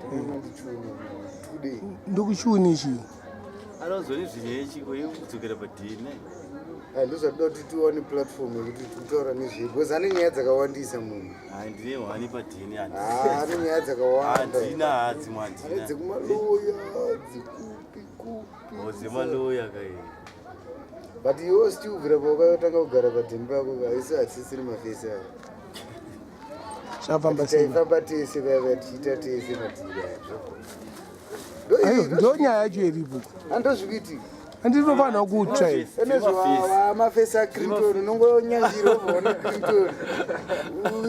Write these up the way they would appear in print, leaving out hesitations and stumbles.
Today. Ndokuchiuni chii? Anozoni zvinyaya chiko yekudzokera padna. Ah, ndozvatoda kuti tiwane platform yekuti tikutaura nezvei because ane nyaya dzakawandisa munhu. Ah, ndine hwani padna. Ah, ane nyaya dzakawanda. Handina hadzimwe handina. Ane dzekumaluya dzekupi kupi. Oh, dzemaloya kai. But iwe still kubvira pawakatanga kugara padheni pako kaisi hatisisiri mafesi ava. Zvafamba sei? Taifamba tese vaya tichiita tese madhiri aya. Ayo, ndo nyaya yacho iripo. Andozvikuitika. Andinofanira kutsva iyi. Enezvamafesi aClinton unongonyanzira ubvaona Clinton.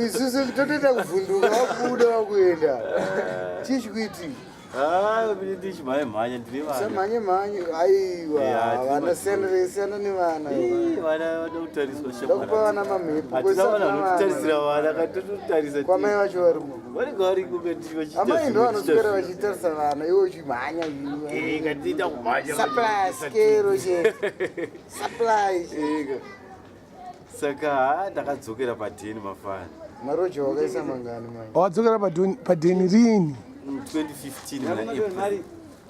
Isusu totoita kuvhunduka wakubuda wakuenda. Chii chikuitika? Ah, ndichimhanye mhanya ndine vana. Samhanye mhanye aiwa vana siyana siyana nevana. Vana vanoda kutariswa shamwari. Ndakupa vana mamhepo. Hatina vana vanotarisira vana katototarisa. Kwamai vacho varimo. Vanenge variko kati vachiita. Amai ndo vanoswera vachitarisa vana iwe uchimhanya. Eh katiita kumhanya. Supply skero chete. Supply chete. Saka ndakadzokera padheni mafana. Maroja wakaisa mangani manje? Wadzokera padheni rini? 2015 muna April.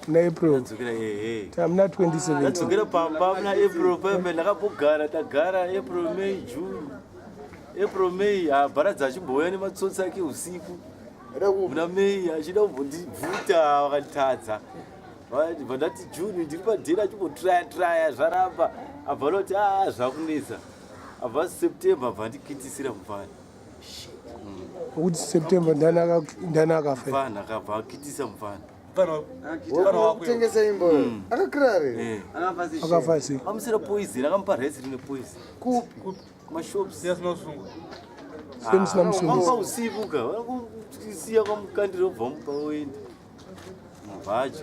Muna April. Ndadzokera ehe. Muna 2017. Ndadzokera pamba muna April pamwe ndakambogara tagara April May June. April May ah Bharadza achimbouya nematsotsi ake usiku. Muna May achida kumbondibvuta vakanditadza. Bva ndati June ndiri padheni achimbotraya traya zvaramba. Abva anoti ah zvakunetsa. Abva September abva andikitisira mufana. Kuti September ndani akafa? Mufana akabva akitisa mufana. Kutengesa imbo akakirare. Eh. Akafa sei? Amusira poison akamupa rice rine poison. Kupi? Kumashops. Semusina musungisa. Vamupa usiku ka. Vakusiya kwamukandira obva vamupa oenda. Mubadya.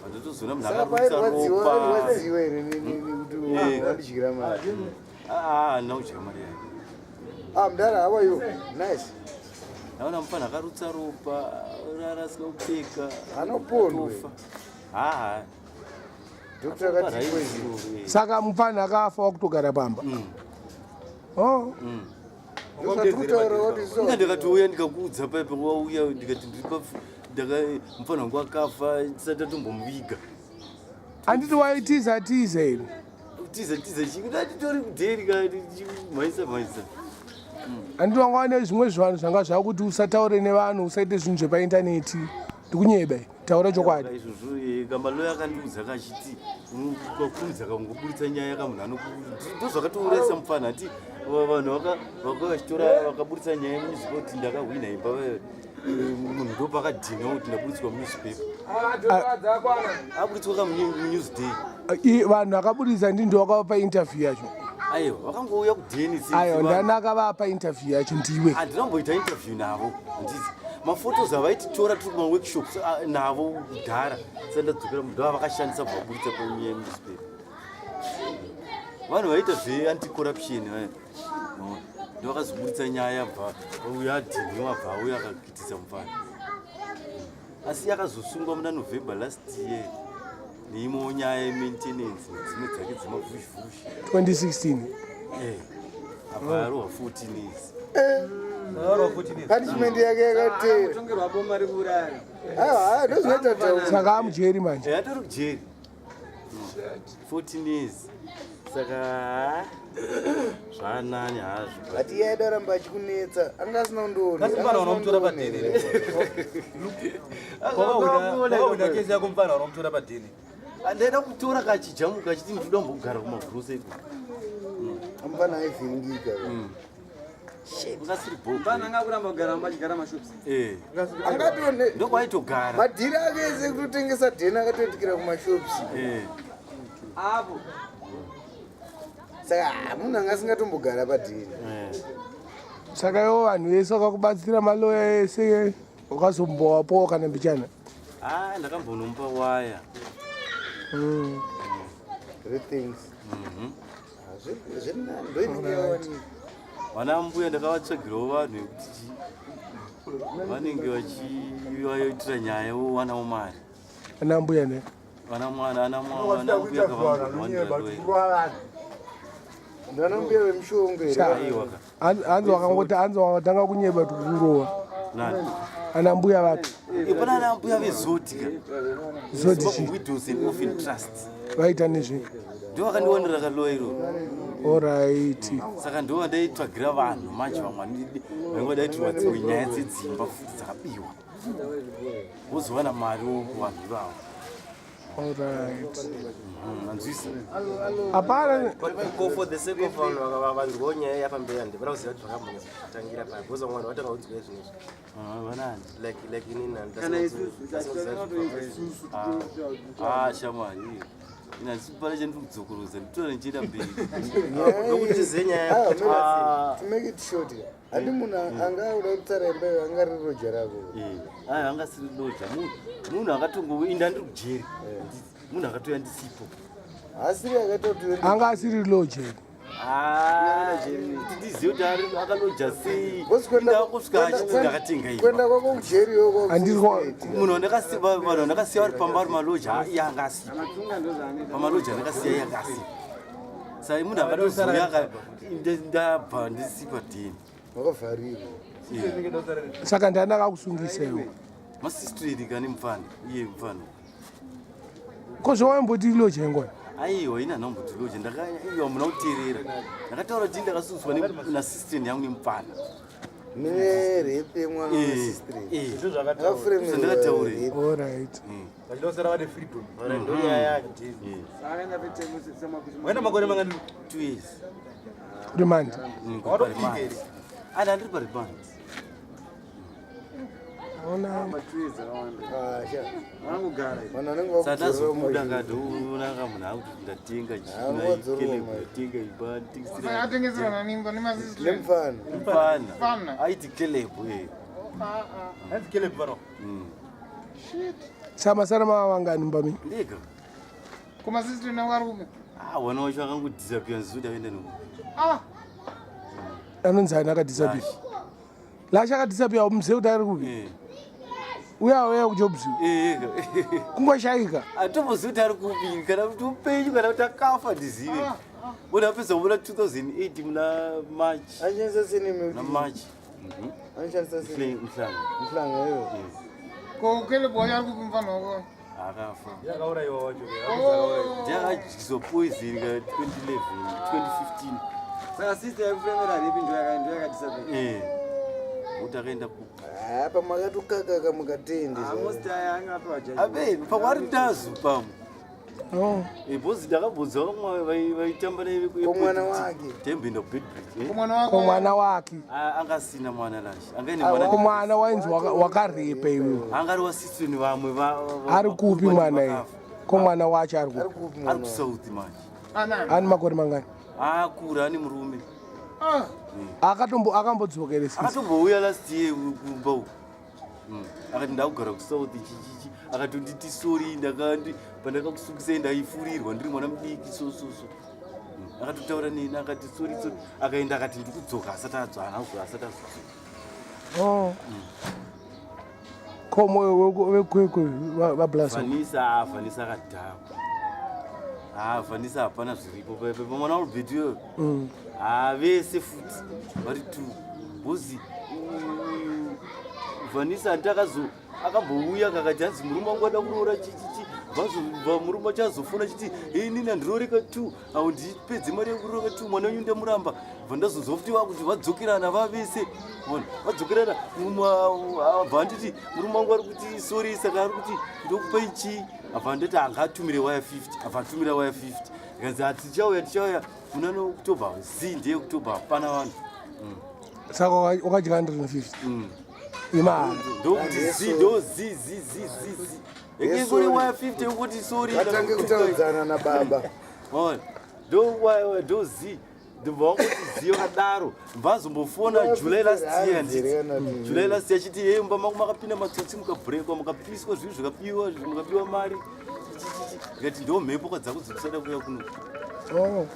Vandotozoona munhu Saka akarutsa pairwadziwa ropa. airwadziwa here nekuti Eh. wandidyira mari. Ah, ah, handina kudya mari yake. Ah, mdara, how are you? Nice. Ndaona mufana akarutsa ropa, rara asina kupfeka. Anopondwe. Atofa. Ah, ah. Doctor akati poison. Saka mufana akafa wakutogara pamba. Oh. Inga ndakatouya ndikakuudza paipe wauya ndikati ndiri pa ndaka mufana wangu akafa tisati tatombomuviga. Handiti waitiza tiza here? Tiza tiza chii kuti atitori kudheri ka tichimhanyisa mhanyisa. Handiti wanga wane zvimwe zvivanhu zvanga zvakuti usataure nevanhu usaite zvinhu zvepaindaneti. Ndikunyeba here? Taura chokwadi. Izvozvo eh, kamaloya akandiudza kachiti ukakurumidza kangoburitsa nyaya kamunhu anoku ndozvakatourayisa mupfana ati vanhu vaka vachitora vakaburitsa nyaya munewspaper kuti ndakahwina imba eh, munhu ndopakadhinwa kuti ndaburitswa munewspaper aburitswa ka munewsday Vanhu vakaburitsa ndi ndowakavapa interview yacho. Aiwa vakangouya kudheni. Aiwa ndani akavapa interview yacho ndiwe. Handinamboita interview navo handizi mafotos avaititora tiri kumaworkshops ah, navo kudhara sati ndadzokera munhu ndovavakashandisa kuvaburitsa panyaya yemunewspaper vanhu vaita zveanticorruption vaya ndovakazoburitsa nyaya bva uyo adhinhiwa bva auya akakitisa mufana asi yakazosungwa muna November last year neimwewo nyaya yemaintenance nedzimwe dzake dzemavhuzhivhuzhi 2016 eh, apa arohwa 14 years Punishment yake yakatera. Aiwa, ndozvinoita taura. Saka amujeri manje. Eh, atori kujeri 14 years saka zvaanani hazvo. But iye aida ramba achikunetsa anga asina kundiona. Kasi mfana unomutora padheni here? Wakaona kesi yako mfana unomutora padheni. Ndaida kutora kachijamuka achiti ndinoda kumbogara kumagrosa iko. Mfana aivhiringika. Ungasiri bho. Mfana anga kuramba kugara machigara mashops. Eh. Angatone ndokwaitogara. Madhiri ake ese kutotengesa dheni akatoitikira kumashops. Eh. Apo. Saka munhu anga asingatombogara padheni. Eh. Saka iwo vanhu vese vakakubatsira maloya ese wakazombowapowo kana mbichana? Ah, ndakambonomupa waya. Three things. Zviri nani ndoinenge yawanika. Vana mbuya ndakavatsvagirawo vanhu vekuti chi vanenge vachivaitira nyaya vowanawo mari. Ana mbuya ne? Vana mwana ana mwana mbuya kavambowanira. Ndana mbuya vemushonga here? Aiwa ka. Hanzi wakangoti hanzi wakatanga kunyeba kuti kurowa. Nani? Ana mbuya vapi? Pana ana mbuya vezoti ka. Zoti chii? Widows and Orphan Trust. Vaita nezvei? Ndo vakandiwanira kaloya iroro. Alright. Saka ndo vandaitsvagira vanhu manje vamwe vanenge vadaitirwa dzimwe nyaya dzedzimba futi dzakabiwa. Wozowana mari wokuvanhu ivavo. Alright. Manzwisa. Hapana Ko for the sake of vanhu vanzwawo nyaya yapamberi handipana kuziva kuti zvakambonyatsotanga paya because vamwe vanhu vatanga kunzwa izvinezvi. Ah, vanani? Like inini Kana isusu, Ah, shamwari. Ina ndisipana chandiri kudzokorodza nditora ndichienda mberi. Ndokuti tizive nyaya Ah, kuti to make it short handi munhu anga uda kutsara imba iyo anga riri roja rako. Eh, aya anga asiri loja. Munhu akatongoinda ndiri kujeri. Munhu akatouya ndisipo. Asiri akatoti Anga asiri loje. Ah, kuti ndizive kuti akaloja sei. Boss, Inda kusvika achiti ndakatenga imba. Kuenda kwako kujeri yoko. Handiri Munhu wandakasiya, vanhu vandakasiya vari pamba vari maloja, iye anga asipo. Pamaloja andakasiya iye anga asipo. Saka munhu akatozouya ndabva ndisipa dheni. Wakavharirwa. Saka ndani akakusungisa iwe? Masisitiri kani mufana, iye mufana. Ko zvawaimboti loje ngona? Aiwa, ini handina kumboti loja, ndakaiwa muna kuteerera. Ndakataura kuti ndakasungiswa nasisitiri yangu nemufana. Nerepe mwana Eh, wasisitiri. eh. Akafuremera Ndakataure. rape. Alright. Vachida vane freedom. ndo nyaya yacho. Akaenda petemu. Waenda makore mangani? 2 years. Remand. Watopika here? Ana ndiri paremand. Ona. Ah, sha. Vanogara. Vanhu vanenge Saka vakudzorera ndazobuda mumashure. ngandoona ka munhu akuti ndatenga Ah, wadzorwa mari. ndatenga imba nditengesera Atengeserana nimba nemasisitiri. Nemufana. mufana. Mufana. Aiti Caleb eh. Hanzi Caleb vano. Samasara mavangani mumba menyu? Ndega. Kumasisitiri nangu ari kupi? Ah, wana wacho akangodisappear nzizoda kuenda nekupi. Ah, Anonzi ani akadisappear? Lasha akadisappear muzive kuti ari kupi? Eh. Uya uya kujobs. Eh. Kungoshaika. Atombozivi kuti ari kupi kana kuti upenyu kana kuti akafa ndizive. Bona apedza kubuda 2008 muna March. Anoshandisa seneme Muna March. Anoshandisa seneme. Mhlanga. Mhlanga iyo. ko Caleb wacho ari kupi mufana wako? Akafa. Yakaurayiwa wacho. Oh. Ndiakadyiswa poison ka 2011, 2015. Saka sister yekufemera ripi ndo yakadisappear. Eh. Kuti akaenda kupi? Ah, pamwe akatokakaka mukatende. Most aya anga apiwa judgment. Abe, pamwe ari ndazu pamwe. Oh. Eh, bozi ndakabvunza vamwe vaitamba naye Ko mwana wake? Taimboenda kuBedbridge. Ko mwana wako? Ko mwana wake. Anga asina mwana Lashe. Anga aine mwana. Ko mwana wainzi wakarepa iwe. Anga ari wasisitini vamwe Ari kupi mwana iye? Ko mwana wacho ari Ari kupi? kupi Ari mwana? kuSouth manje. Anani? Ani makore mangani? Akura ane murume. Ah, Akatombo akambodzokere sisi. Akatombouya last year kumba uku. Akati ndakugara kuSouth chichichi. Akatonditi sorry ndakandi pandakakusukisai ndaifurirwa ndiri mwana mudiki so so so. Akatotaura neni akati sorry sorry. Akaenda akati ndikudzoka asati adzoka haana kudzoka asati azodzoka. Oh. Ko moyo wekwekwe vaBlaso. Vanisa, Vanisa akadhakwa. Ah, Vanisa hapana zviripo paipa mwana waRobert iyoyo. Ah, vese futi vari two. Bozi Vanisa hanti akambouya kakati hanzi murume wangu ada kuroora chichichi. Vazobva murume wacho azofona chiti inini handirooreka two. Awo ndipedze mari yekuroora two mwana wenyu ndamuramba. Bva ndazonzwa futi vakuti vadzokerana vavese. Ona vadzokerana abva anditi murume wangu ari kuti sorry saka ari kuti ndokupai chii. Abva anditi angatumire waya 50. Abva atumira waya 50. Ndikanzi tichauya tichauya muna October z ndeye October hapana vanhu. Saka wakadya 150. Imari. Ndokuti z ndo z z z z z. Ekengori waya 50 yokuti sorry. Vatange kutaudzana nababa. Ona ndo waya ndo z. Ndobva wangoti z yakadaro. Vazombofona July last year handiti. July last year achiti hey mumba mangu makapinda matsotsi mukabhurekwa mukapiswa zvinhu zvikabiwa mukabiwa mari. Chichichi. Ndikati ndo mhepo kwadzako dzikusada kuuya kuno. Oh.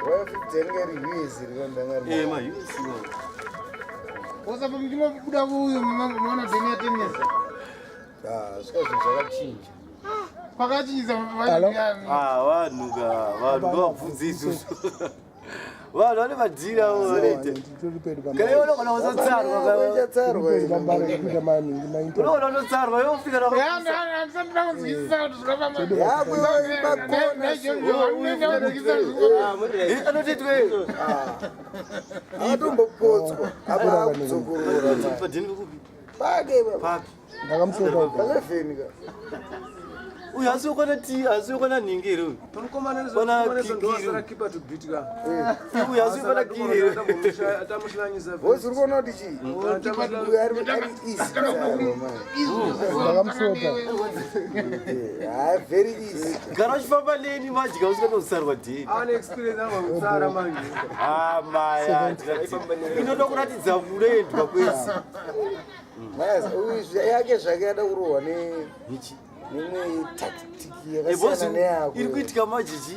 Waya 50 yange iri US iri kana Eh ma US iwawo. Wasapa muchingobuda uyu munoona dheni yatengesa. Ah, svika zvinhu zvakachinja. Kwakachinjisa Hello? vanhu. Ah, vanhu ka vanhu ngavabvunze izvozvo. Vanhu vane madhira vanoita. Nditori pedu Kana pambare. iwe unogona kuzotsarwa. Ichatsarwa Pedu pambare kuita maningi maita. Unogona kutotsarwa iwe ufika na Handisandida kunzwisisa kuti zvakafamba. Yakwe bakona. Eh, anotoitwa Atombopotswa. Apa akudzokorora. padheni pekupi? Pake baba. Papi. Ndakamusota uko. Pa11 ka. Uyu asi ukona ti asi ukona nhingi here uyu? Pana kikiri. Uyu asi ukona kiri here? Boss uri kuona kuti chii? Uyu ari ari easy kutsarwa man. Ndakamusota. Ah, very easy. Gara uchifamba leni madya usingatotsarwa dheni. Ah, maya. Inoda kuratidza kunoendwa kwese. Mayas, uyu yake zvake yada kurohwa ne Ichi. nemwe tactic Eh, boss, yakasiyana neyako. iri kuitika majichi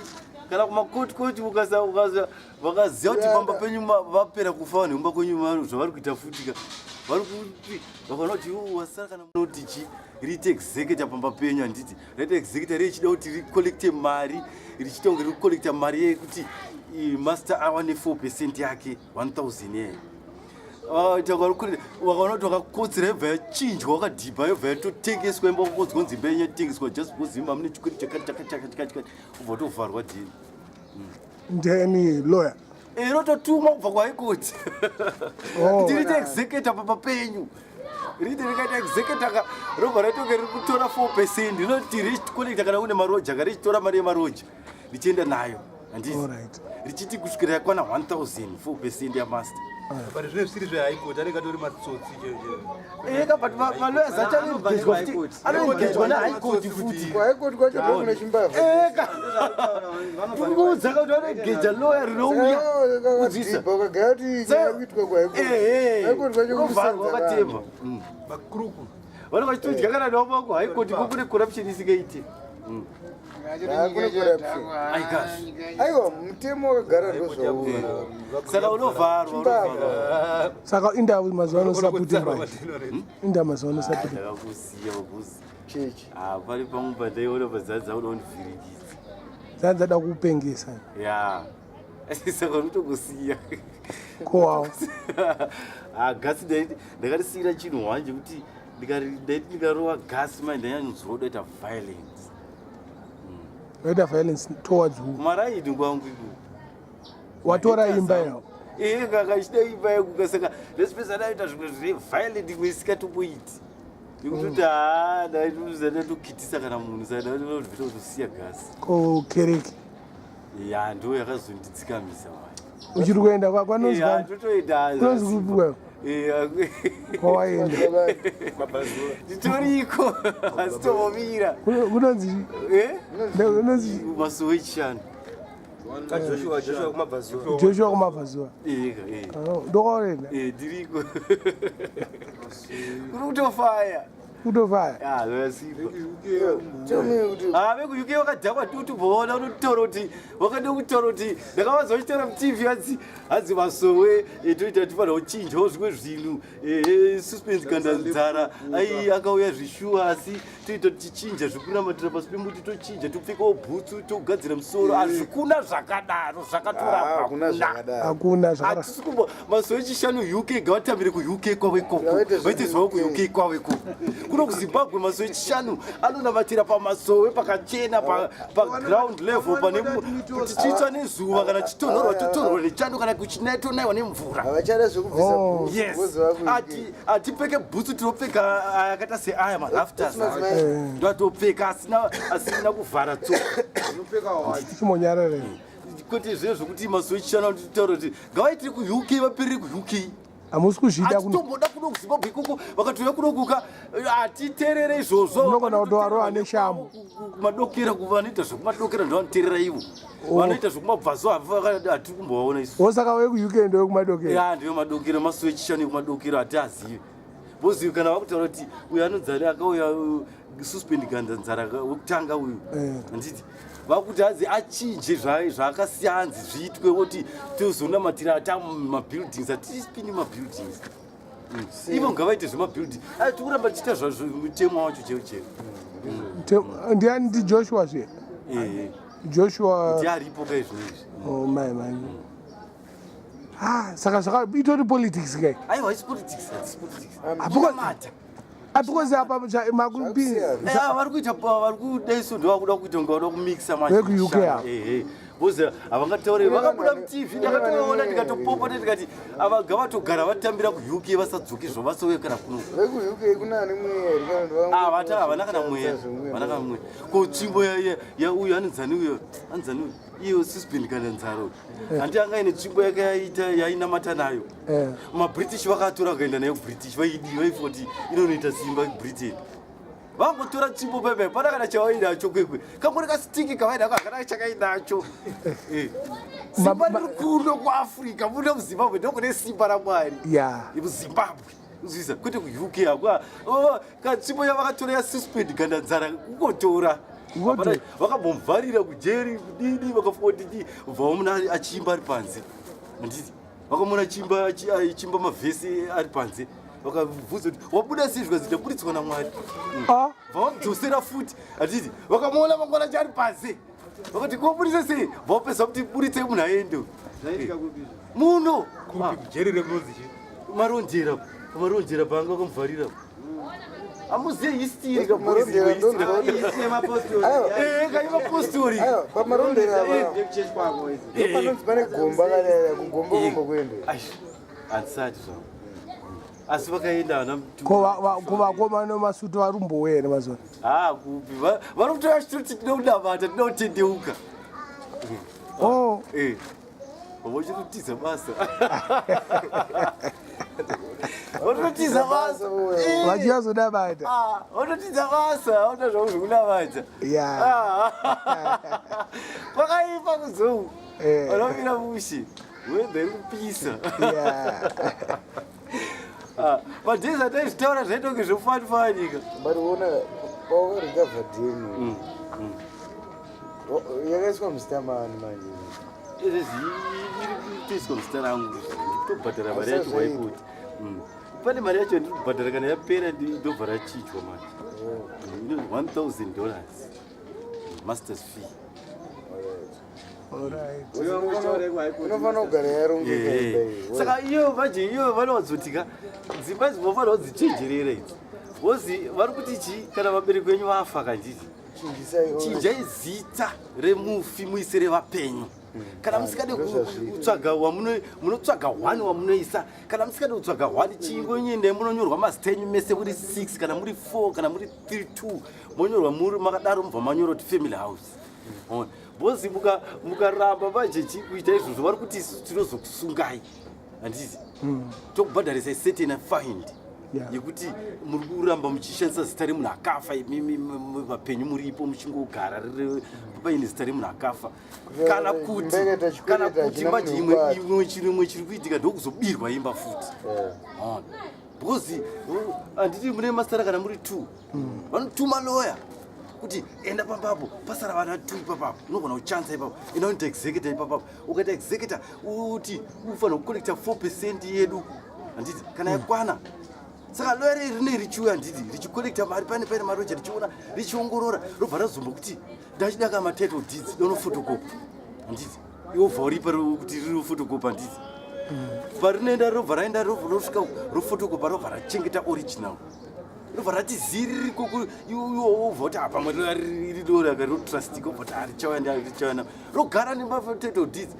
kana kumakotikoti vakaziva kuti pamba penyu vapera kufa vanhu vemba kwenyu zvavari kuita futika vari kuti vakaona kuti iwo wasara kana munoti chi riite executor pamba penyu handiti raita executor richida kuti ricollecte mari richiita kunge riri kucollecta mari yekuti master awane 4 percent yake 1000 yeye vakaona kuti vakakotsera yobva yachinjwa wakadhibha yobva yatotengeswa imba wakodzwa kunzi imba yenyu yatengeswa just because imba mune chikwiri chakati chakati chakati chakati ubva watovharwa dhini. Ndeni lawyer. Rototumwa kubva kuhaikoti Oh. kuti riite executor pamba penyu, riite rikaita executor ka robva ratonge riri kutora 4 percent, rinoti richicollecta kana une maroja ka richitora mari yemaroja richienda nayo handiti Alright. richiti kusvikira yakwana 1000 4 percent yamaster. But zvinenge zvisiri zvehigh court, anenge atori matsotsi chaiwo chaiwo. Eka, but malawyers acho anoengejwa futi, anoengejwa nehigh court futi. Kwaikoti kwacho ndokune chimbavha. Eka, ndikuudza kuti vanoengeja lawyer rinouya kudzisa. Wakadhibha ukagaya kuti nyaya kuitwa kwaikoti. Kwaikoti kwacho Unovharwa kunosanza wakatemba. vanhu. Makuruku. Vanenge vachitodya kana nawo ku high court ko kune corruption isingaiti. Hakuna corruption. Aikazi. Aiwa, mutemo wakagara ndozvauri. Saka unovharwa. Chimbavha. Unovharwa. Saka indawu mazuva ano saputi Kutsarwa manje. madheni. Indawu mazuva ano saputi. Ndakakusiya wakuzi. Chechi. Ah, pari pamwe pandaiona padzadza kuda kundivhiringidza. Dzanzada kupengesa. Ya. Saka unotokusiya. Kowawo. Ah, gasi ndakarisiyira chinhu hwanje kuti ndaiti ndikarova gasi manje ndanyanyonzwa kudaita violence. Waita violence towards who? Kumaraini kwangu iko. Watora imba yawo. Iye kakachida imba yangu, saka ndesipesa ndaita zvimwe zvine violent imwe isikatomboiti yekutoti haa ndaitoza ndatokitisa kana munhu, saka ndatovhita kutosiya gasi. Ko kereke? Ya, ndo yakazondidzikamisa manje. Uchiri kuenda kwanonzi Totoenda. Kunonzi kupi kwayo? Kwawaenda. Nditoriko asi tombomira. Kunonzi kunonzi Masuwa echishanu. Joshua, Joshua kumabvazuva. Joshua kumabvazuva. Eka, eh. Oh, ndokwaurenda. Eh, ndiriko kuri kutofaya. Kutofaya. Ya, zvakasimba. Tell me kuti Ah, vekuUK vakadhakwa tutubhoona unotaura kuti vakade kutaura kuti ndakavanzwa vachitaura muTV hanzi masowe toita tifanira kuchinjawo zvimwe zvinhu, suspense kana nzara ai akauya zvishuwa, asi toita tichinja zvekunamatira pasi pemuti, tochinja topfekawo bhutsu, togadzira musoro. Hazvikuna zvakadaro. Ah, Zvakatorapwa. hakuna zvakadaro. Hakuna zvakadaro. Hatisi kumbo mazuva echishanu UK ngavatambire kuUK kwavo ikoko. Ngavaite zve Vaite zvavo UK. kuUK kwavo ikoko. Kuno kuZimbabwe mazuva echishanu anonamatira pamasowe pakachena, paground level pane kuti chitsva nezuva, kana chitonhorwa totonhorwa nechando, kana kuchinaya tonaiwa nemvura. Havachada zvekubvisa Oh. bhutsu, Yes. because vaku- Hatipfeke bhutsu, tinopfeka aya akaita seaya marafters. Madzimai. Ndoatopfeka asina kuvhara tsoka. Chimbonyarara. Kwete zviye zvokuti mazuva echishanu anotaura kuti ngavaitire kuUK, vaperere kuUK. Hamusi kuzviita kuno. Hatitomboda kuno kuZimbabwe ikoko, vakatouya kuno kuka hatiterere izvozvo. Unogona kutovarova neshamhu. Kumadokera, vanoita zvekumadokera ndovanoterera ivo, vanoita zvekumabvazuva hatiri kumbovaona isu. Wosaka wekuUK ndewekumadokera. Ya, ndiyo madokero, masuwa echishanu ekumadokero hatiazivi bozi kana vakutaura kuti uyu anonzani akauya suspend ganzanzara wekutanga uyu. Handiti vakuti hanzi achinje zvaakasiya, hanzi zviitwe oti tozonamatira tamabuildings, hatisipindi mabuildings. Ivo ngavaite zvemabuilding, tikuramba tichiita zvazvo mutemo wacho chaiwo chaiwo. Ndiani, ndiJoshua zve? Joshua. Ndiaripo kai zvinezvi. Oh, mai mai. Ah, saka zvaka itori politics kai. Aiwa haisi politics, haisi politics. Ah, because ah, because apa makupi eh, vari kuita vari kudaiso ndo vakuda kuita kunge vada kumixa manje. Veku UK ava. Eh eh. Boza havangataure vakabuda muTV ndakatoona ndikatopopota ndikati ava ngavatogara vatambira kuUK vasadzoke zvo vasouya kana kuno. Veku UK kuna ani mweya here kana kuti Ah, vata havana kana mweya. Havana kana mweya. Ko tsvimbo ya ya uyu anonzani uyo? Anonzani uyu? Iyo Sisbin kana nzaro. Eh. Hanti anga ine tsvimbo yake yaita yainamata nayo. Eh. MaBritish vakatora vakaenda nayo kuBritish vaidi vaifoti inonoita simba kuBritain. Vangotora tsvimbo pepe pana kana chavainacho kwekwe. Kangori kasitiki kavainako hakana chakainacho. Eh. Simba riri kuno kuAfrica muno muZimbabwe ndokune simba raMwari. Yeah. MuZimbabwe. Uzvisa kwete kuUK akwa. Oh, katsvimbo yavakatora yasuspend kana nzara kungotora. Vakambomuvharira kujeri kudini vakafunga kuti dii bva vamuna achiimba ari panze. Handiti vakamuona achiimba achiimba mavhesi ari panze vakabvunza kuti wabuda sei zvikanzi ndaburitswa namwari. Ah. Vamudzosera futi handiti vakamuona mangwana achi ari panze vakati koburitsa sei vapedza kuti buritsei munhu aende. Zvaitika kupi izvo? Muno. Kupi kujeri rekunonzi chii? Marondera. Marondera panga vakamuvharira. Amuziye history ka Marondera Yemapostori. Eh, ka yemapostori. Aiwa, pamarondera apa. Ndekuchechi kwako idzi. Ndopanonzi pane gomba kadai, kugomba gomba kuende. Aish, handisati zvangu. Asi vakaenda vana Mtu. Ko ko vakomana vemasutu vari kumbouya here mazuva? Ah, kupi. Vari kutora chitoti tinokunamata, tinotendeuka. Oh. Eh. Vochitotiza basa. Vototiza basa. Eh. Vachiyazonamata. Ah, vototiza basa, votoita zvavo zvekunamata. Yeah. Ah. Kwakaipa kuzou. Eh. Vanomira mushe. Weather iri kupisa. Yeah. Ah, madhezi ataizvitaura zvaita kunge zvofanifanyika. But uona pawakarecover deni. Yakaiswa muzita maani manje. Izvezvi iri kutoiswa muzita rangu. Ndikutobhadhara mari yacho waikuti. Pane mari yacho ndiri kubhadhara kana yapera ndobva rachinjwa manje. Ino $1000 masters fee. Unofanira kugara yarongeka imba iyi. Saka iyo manje iyo vanowadzotika dzimba idzi mofanira kudzichenjerera idzi. Wozi vari kuti chii kana vabereki venyu vafa kanditi. Chinjai zita remufi muise revapenyu. Kana musikade kutsvaga munotsvaga one wamunoisa, kana musikade kutsvaga one chingonyendai munonyorwa mazita enyu mese muri 6 kana muri 4 kana muri 3 2 monyorwa muri makadaro mubva manyora kuti family house. Ona. Bozi mukaramba manje kuita izvozvo vari kuti isu tinozokusungai. Handiti? Tokubhadharisai certain fine. Yekuti muri kuramba muchishandisa zita remunhu akafa imimi vapenyu muripo muchingogara paine zita remunhu akafa. Kana kuti kana kuti manje imwe chimwe chiri kuitika ndokuzobirwa imba futi. Ona. Because handiti mune masara kana muri 2. Vanotuma lawyer kuti enda pambapo pasara vana 2 ipapapo unogona kuchansa ipapo enda unoita executor ipapapo ukaita executor uti ufanira kucollecta 4% yedu handiti kana yakwana. Saka lawyer iri rinenge richiuya handiti richicollecta mari pane paine maroja richiona richiongorora robva razomba kuti ndachida ka matitle deeds donofotokopa handiti iwe ubva uripa kuti rinofotokopa handiti parinoenda robva raenda rosvika rofotokopa robva rachengeta original robva rati ziri ririko iwe wobva kuti apa pamwe riri raka rotrustika wobva kuti richauya ndichauya navo rogara nematitle deeds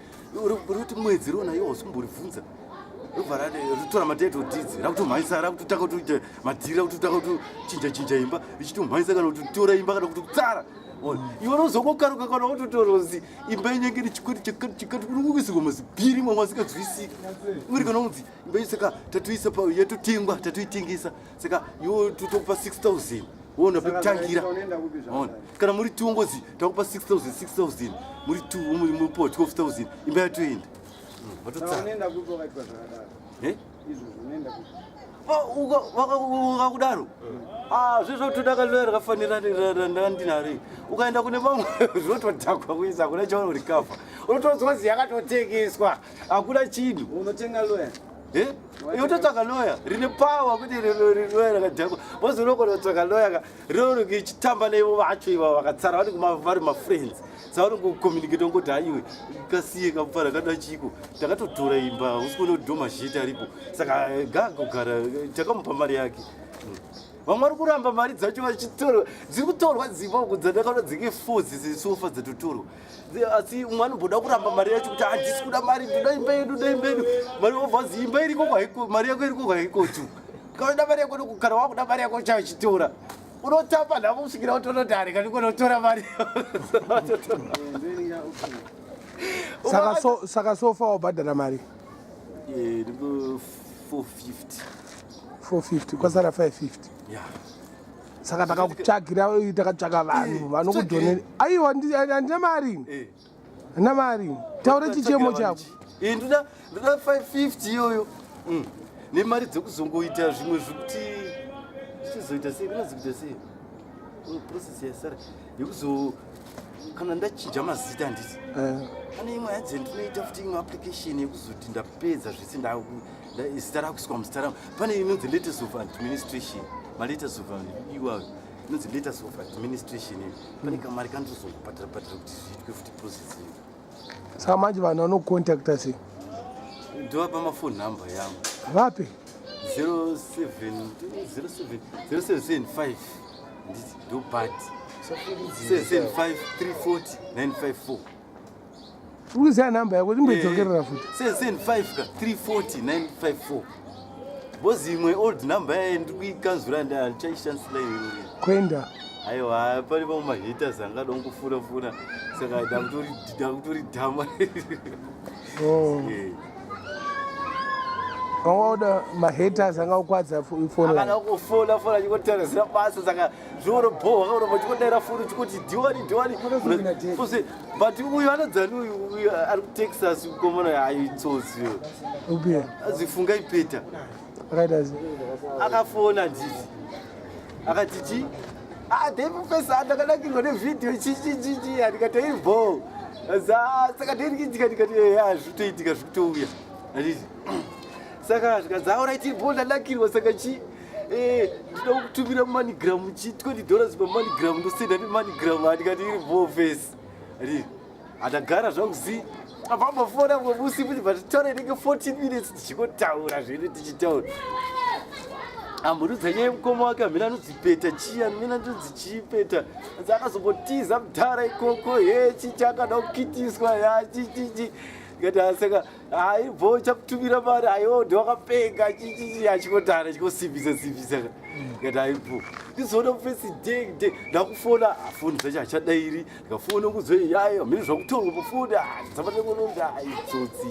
roti mwedzi rona iwe hausi kumboribvunza robva rotora matitle deeds rakutomhanyisa rakutotanga kutoita madhiri rakutotanga kutochinja chinja imba richitomhanyisa kana kutotora imba kana kutotsara. Iwe unozongokaruka kana wototora kuti imba inenge iri chikweti chakati chakati unongoisirwa mazibhiri mamwe asinganzwisiki. Uri kana unzi imba iyi saka tatoisa pa yatotengwa tatoitengesa saka iwe totokupa 6000 woona pekutangira. Ona kana muri 2 ngozi takupa 6000 6000 muri 2 mupo 12000 imba yatoenda. Vatotsara. Unoenda kupi wakaitwa zvakadaro? Eh? Izvo unoenda kupi? Wakakudaro? Ah, zvezvo toda kalora rakafanira ndinaro. Ukaenda kune vamwe zvotodhakwa kuisa hakuna chauri recover. Unotonzwa zi yakatotengeswa. Hakuna chinhu. Unotenga lawyer? Eh? Iwe totsvaga loya rine power kuti loya rakadhakwa vozonokona kutsvaga loya ka rinonge ichitamba naivo vacho ivavo vakatsara vanenge vari mafriends saka vanongokommunicate vangoti haiwe kasiye kamufana kada chiko takatotora imba usi kuona kuti domazheti aripo saka eh, gaagogara eh, takamupa mari yake hmm. vamwe vari kuramba mari dzacho vachitorwa dziri kutorwa dzimba uku dzandakaona dzinge fo dzisofa dzatotorwa asi umwe anomboda kuramba mari yacho kuti handisi kuda mari ndoda imba yedu ndoda imba yedu mari obva zi imba iriko kwaiko mari yako iriko kwaikotu kana mari yako kana wakuda mari yako chachitora unotamba nhamo kusvikira utonoti areka ndikonotora mari saka so saka sofa wabhadhara mari eh, ndiko 450 450 kwasara 550 yeah saka takakutsvagira takatsvaka vanhu eh, vanokudhonera aiwa handina mari eh. handina mari taura chichemo chako eh, ndoda 550 iyoyo mm. nemari dzekuzongoita zvimwe zvekuti zvichizoita sei kunozi kuita sei mm, process yasara yekuzo kana ndachinja mazita handiti pane imwe hadzi ndinoita futi imwe application yekuzoti ndapedza zvese zita rakuiswa muzita rangu pane inonzi letters of administration maletters of iwayo inonzi letters of administration iyo pane kamari kanotozongobhadhara bhadhara kuti zviitwe futi process iyo saka manje vanhu vanocontacta sei ndovapa mafone number yangu vape 0775 nditi ndobhati 775 340 954 Uri kuziva nhamba yako imboidzokerera futi. 775 ka 340 954. Bozi imwe old number yaye ndiri kuikanzura ndichaishandisa iyoyo. Kwenda. Aiwa pane vamwe mahaters angada kungofuna funa saka ndakutori ndakutori dhama. Oh. Eh. Wanga mahaters anga kukwadza foni. Akada kufona fona achikotaura zina basa saka zvinorobhohwa kauramba uchikodaira foni uchikoti diwani diwani but uyu anodzani uyu uyu ari kutexas mukomana hayi tsotsi upi azifunga ipeta akaita sei akafona nditi akati chi ah ndepufesa ndakanakirwa nevhidhiyo chichichichi andikati ibho saka ndirikiitika ndikati eya zvitoitika zvikutouya anditi saka zvikanzi auraiti bho ndanakirwa saka chi Eh, ndinoda kutumira manigram chi 20 dollars pamanigram ndosenda nemanigram andikati iri bho face Andagara zvangu zi abambofona mumwe musi futi but taura inenge 14 minutes tichikotaura zvedu tichitaura ambonudza nyaya yemukoma wake amene anodzipeta chii amene anonzi chii peta anzi akazombotiza mudhara ikoko he chichi akada kukitiswa ya chichichi ndikati asaka hayi bho chakutumira mari aiwo ndiwakapenga chichichi achikotara achikosimbisa simbisa ndikati hayi bho ndizoona mufesi deng deng ndakufona foni dzacho hachadairi ndikafona kuzoi yayo mhini zvakutorwa pafoni dzabatekononda aitsotsi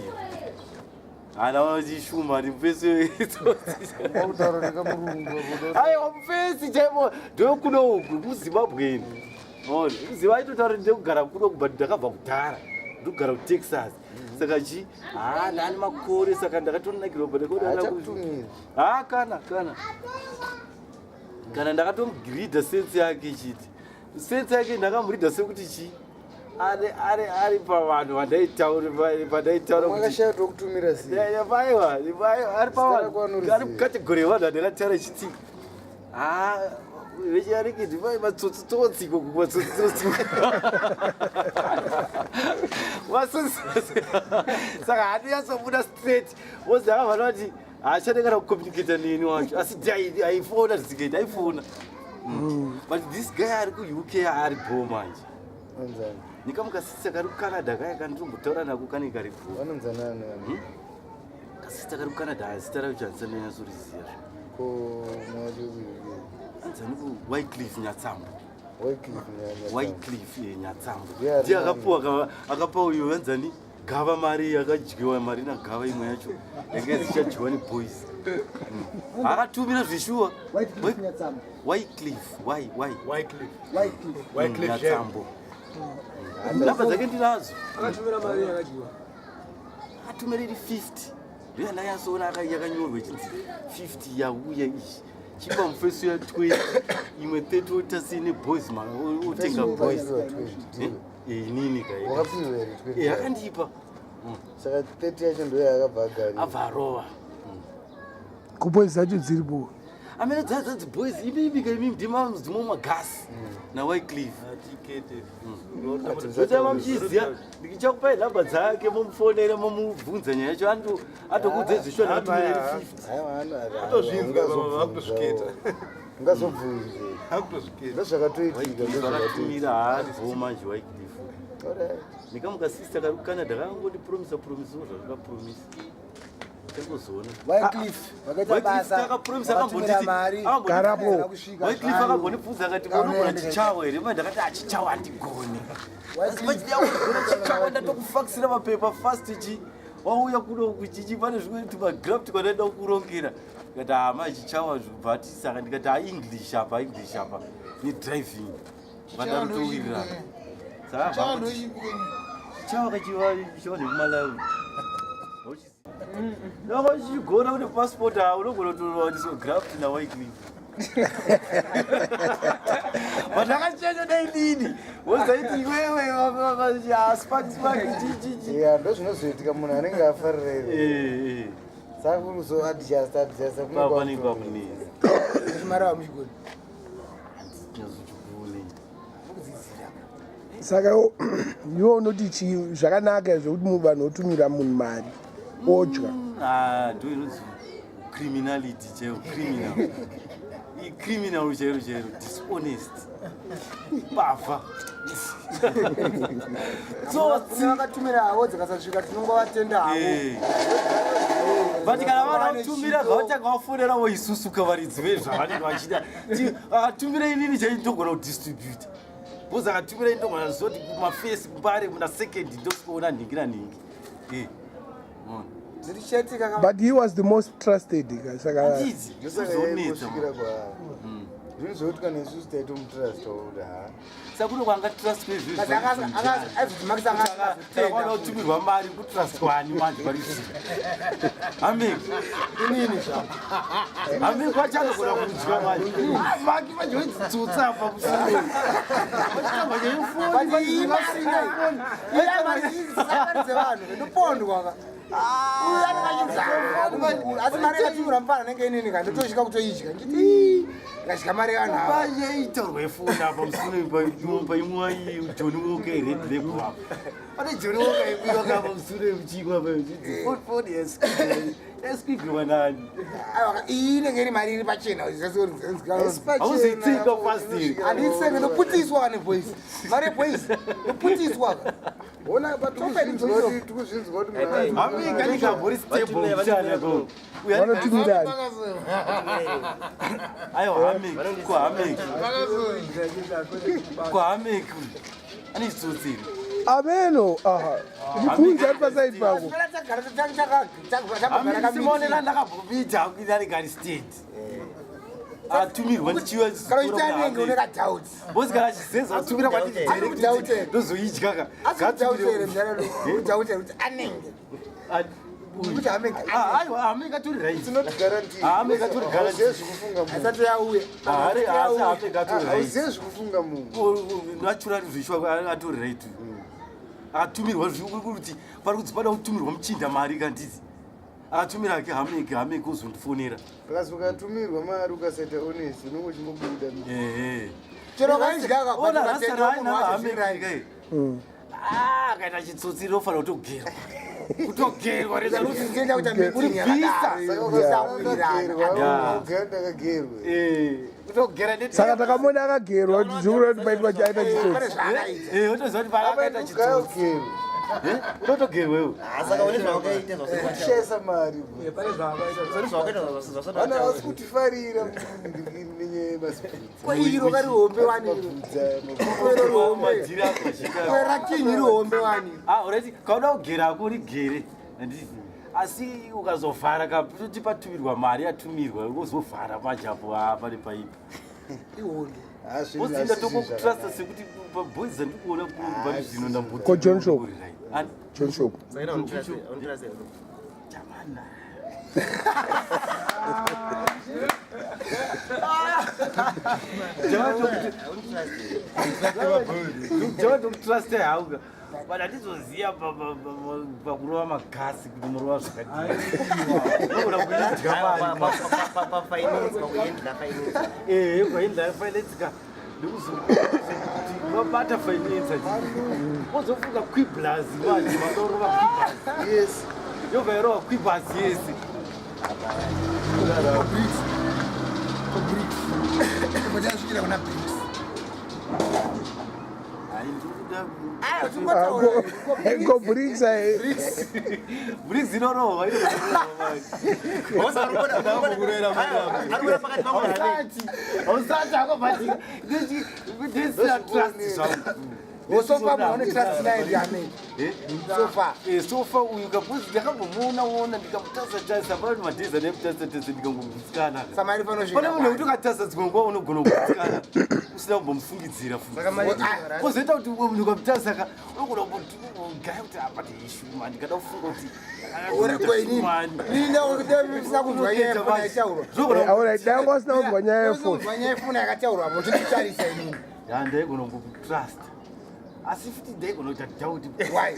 ana vachishuma ndi mufesi aiwa mufesi chaivo ndokuno uku muzimbabwe ini ona muziva aitotaura ndekugara kuno but ndakabva kudhara ndikugara kutexas saka chi haa ndani makore saka ndakatonakirwa but ndakaona haa kana kana kana ndakatomugirida sense yake chiti sense yake ndakamuridha sekuti chii ari ari ari pavanhu vandaitaura vandaitaura kuti tokutumira sei aiwa ari pavanhu ari mukategori yevanhu vandakataura chiti ha vechiarikiti vai matsotsitsotsi ikoko matsotsitsotsi matsotsitsotsi saka handiyatsobuda straight wozi akavana kuti haachade kana kucommunicata neni wacho asi aifona zvisikaiti aifona mm. but this guy ari kuuk ari bho manje nyika mukasista kari kucanada kaya kanditombotaura nako kane kari bho hmm? Kasista kari kucanada zita racho handisandanyatsorizia anzani kuwycliff nyatsambo wycliff eh, nyatsambo ndiye akapuwa akapa uyo anzani gava mari yakadyiwa mari nagava imwe yacho yanga izichadyiwa neboys mm. akatumira zveshuwa wycliff nyatsambo namba dzake ndinadzo akatumira iri 50 ndoyandanyatsoona yakanyorwa ichinzi 50 yauya iyi chipa mufeso ya 20 imwe 30 otasei neboys otenga boys eh? Inini ka. Wakapiwa here 20? Eh, akandipa. Saka 30 yacho ndiyo yakabva agarira. Abva arova. Kuboys dzacho dziripo. Amene dzadzi boys imimi ka imimi ndima dzimwe magasi naWycliffe. Zvotama muchiziva ndichakupai nhamba dzake momufonera momubvunza nyaya yacho atokudze zvishwa ndakatumira 50. Atozvinzwa vakutosviketa. Ungazobvunze. Akutosviketa. Ndozvakatoitika ndozvakatoitika. Akatumira haarivo manje Wycliffe. Nekamuka sister kari kuCanada kakangondipromisa promisawo zvakakapromisa. Changozoona. Wycliffe vakaita basa Takapromisa vakatumira mari Garapo. kusvika Wycliffe akambondibvunza akati unogona chichawa here? Manje ndakati achichawa handigoni. Asi pachida kugona chichawa ndatokufakisira mapepa fast chi wauya kuno kuchichi pane zvimwe tumagraft kwadaida kukurongera. Ndikati haa manje chichawa zvibva saka ndikati haa English apa English apa nedriving. Vadaro towirirana. Saka chichawa kachiva chichawa nekuMalawi. Dako chigona une passport ha unogona kutowaniswa graft naWycliffe. But akachenyo dai nini wozaiti iwewe spark spark chichichi. Ya ndozvinozoitika munhu anenge afarira iwe. Saka kuzo adjust adjust Papa ni papa ni. mari vamuchigoni Nyazochigone. Saka iwe unoti chii zvakanaka zvekuti vanhu votumira munhu mari odya. Ah, ndo inonzi criminality chaiyo criminal. Icriminal chairo chairo dishonest. Bavha. Tsotsi. Vakatumira havo dzikasasvika tinongovatenda havo. But kana vanatumira zvavatanga vafonerawo isusu kavaridzi vezvavanenge vachida. Akatumira inini chai ndogona kudistributa. Because akatumira ini ndogona kuzoti kumafesi kumbare muna second ndosikuona nhingi nanhingi. Zvirichaitika But he was the most trusted ka saka Handidzi. Ndosaka Zvonetsa. yaingosvikira kwaari. Zvinhu zvekuti kana isusu taitomutrust kuti ha. Saka kuno kwanga trust kwezvizvi. Aizodzimakisa Kana kutumirwa mari kutrustwani manje pari zvino. Ameki. Inini zvako. Ameki vachanogona kudya manje. Maki manje wedzitsotsa apa musoro. Vachitamba nyaya But iyi mari mari dzevanhu ndopondwa ka. Uyu anenge achinzi asi mari yakatumira mufana anenge inini ka ndotosvika kutoidya nditi ndikadya mari yevanhu ava. Panyaitorwe foni apa musoro paimwa iyi Johnny Walker red label apa. Pane Johnny Walker imwiwa apa musoro muchikwa apa. Foni yasquigwa nani? Aiwa iyi inenge iri mari iri pachena. Hauzoitsika fast. Handitsenge ndoputiswa ne boys. Mari yeboys ndoputiswa ka. Ona pa tikuzvinzwa kuti munhu Amika nikabhori stable mchana ko. Vanotumirani. Aiwa Hamik, ko Hamik. Ko Hamik. Ane chitsotsi here? Ameno aha. Ndibvunze ari pasaidi pako. Hamik simonera ndakabhomita kuita ari state. Atumirwa ndichiwa Kana uchiti anenge une kadoubt. Bosi kana achizeza atumira kwandiri Ari kudoubter. ndozoidya ka. Asi kudoubter mudhara kudoubter kuti anenge. Kuti Hamik Aiwa Hamik atori right. It's not guaranteed. Hamik atori guaranteed. Hauzive zvekufunga munhu. asati yauya. Ari asi Hamik atori right. Hauzive zvekufunga munhu. Naturally zvishwa atori right. Akatumirwa zvikuti pari kunzi pada kutumirwa muchinda mari kandidzi. Akatumira ake Hamik Hamik uzondifonera. Plus ukatumirwa mari ukasaita honest unenge uchingobuda. Ehe. Chero kaidya ka Ona rasta raina Hamik kai. Ah, akaita chitsotsi rinofanira kutogerwa. Kutogerwa reza Ndinoenda kuita meeting Uri bvisa. yakadaro. Saka Kusawirirana. ukagerwa ugara ndakagerwa. Eh, kutogera ne Saka takamuona akagerwa kuti zvikureva kuti paitwa aita Pane chitsotsi. zvaakaita. Eh, utoziva kuti pari akaita chitsotsi. Ugagerwa. Eh, unotogerwa iwe. Saka une zvawakaita zvasati Kushaisa mari. Une zvawakaita zvasati Vana havasi kutifarira nenyaya yemazibvudzi. Ko iro kari hombe wani iro. Iro rihombe. Madhiri ako achita. Ko rakinyi rihombe wani. Ah, alright, kauda kugera ako rigere. Handiti. Asi ukazovhara ka toti patumirwa mari yatumirwa wozovhara manje apo ah pane paipa. Ihombe. Wozinda tokokutrusta sekuti boys andikuona pari zvino ndambuti. Ko John Shop? John Shop. Saka unotrust here? Jamana. Java tokutrasta hauka. But hatizoziva pakurova magasi kuti murova zvakadii. Kuidya mari. Pafinance, pakuendla finance. Ehe, kwaendla finance ka. Ndikuzokuti vabata finance ati. Wozofunga quiblas manje vanorova quiblas. Yes. Yobva yarova quiblas yese. Bricks. Bricks. Kuti kuna bricks. Hayi, ndikuda Ah, uchingotaura. Ko bricks ai. Bricks inorova inorova manje. Arikuona pakati pangu nani? Hausati hako but ndisina trust zvangu. So far munhu ane trust naye ndiameni. So far. So far uyu kapuzi ndakambomuona ona ndikamutasa tasa pane madhezi andaimutasa tasa ndikangogutsikana. Samari panosvika. Pane munhu wekuti ukatasa dzimwe nguva unogona kugutsikana usina kumbomufungidzira futi. Kozoita kuti munhu ukamutasa ka unogona kumbogaya kuti apa ishuma ndikada kufunga kuti Uri kwenini? Ini ndisina kunzwa nyaya yefoni yaitaurwa. Alright, dai wanga usina kunzwa nyaya yefoni. Kunzwa nyaya yefoni yakataurwa apo tichitarisa inini. Ya, ndaigona kutrust asi futi ndaigona kuita doubt. Why?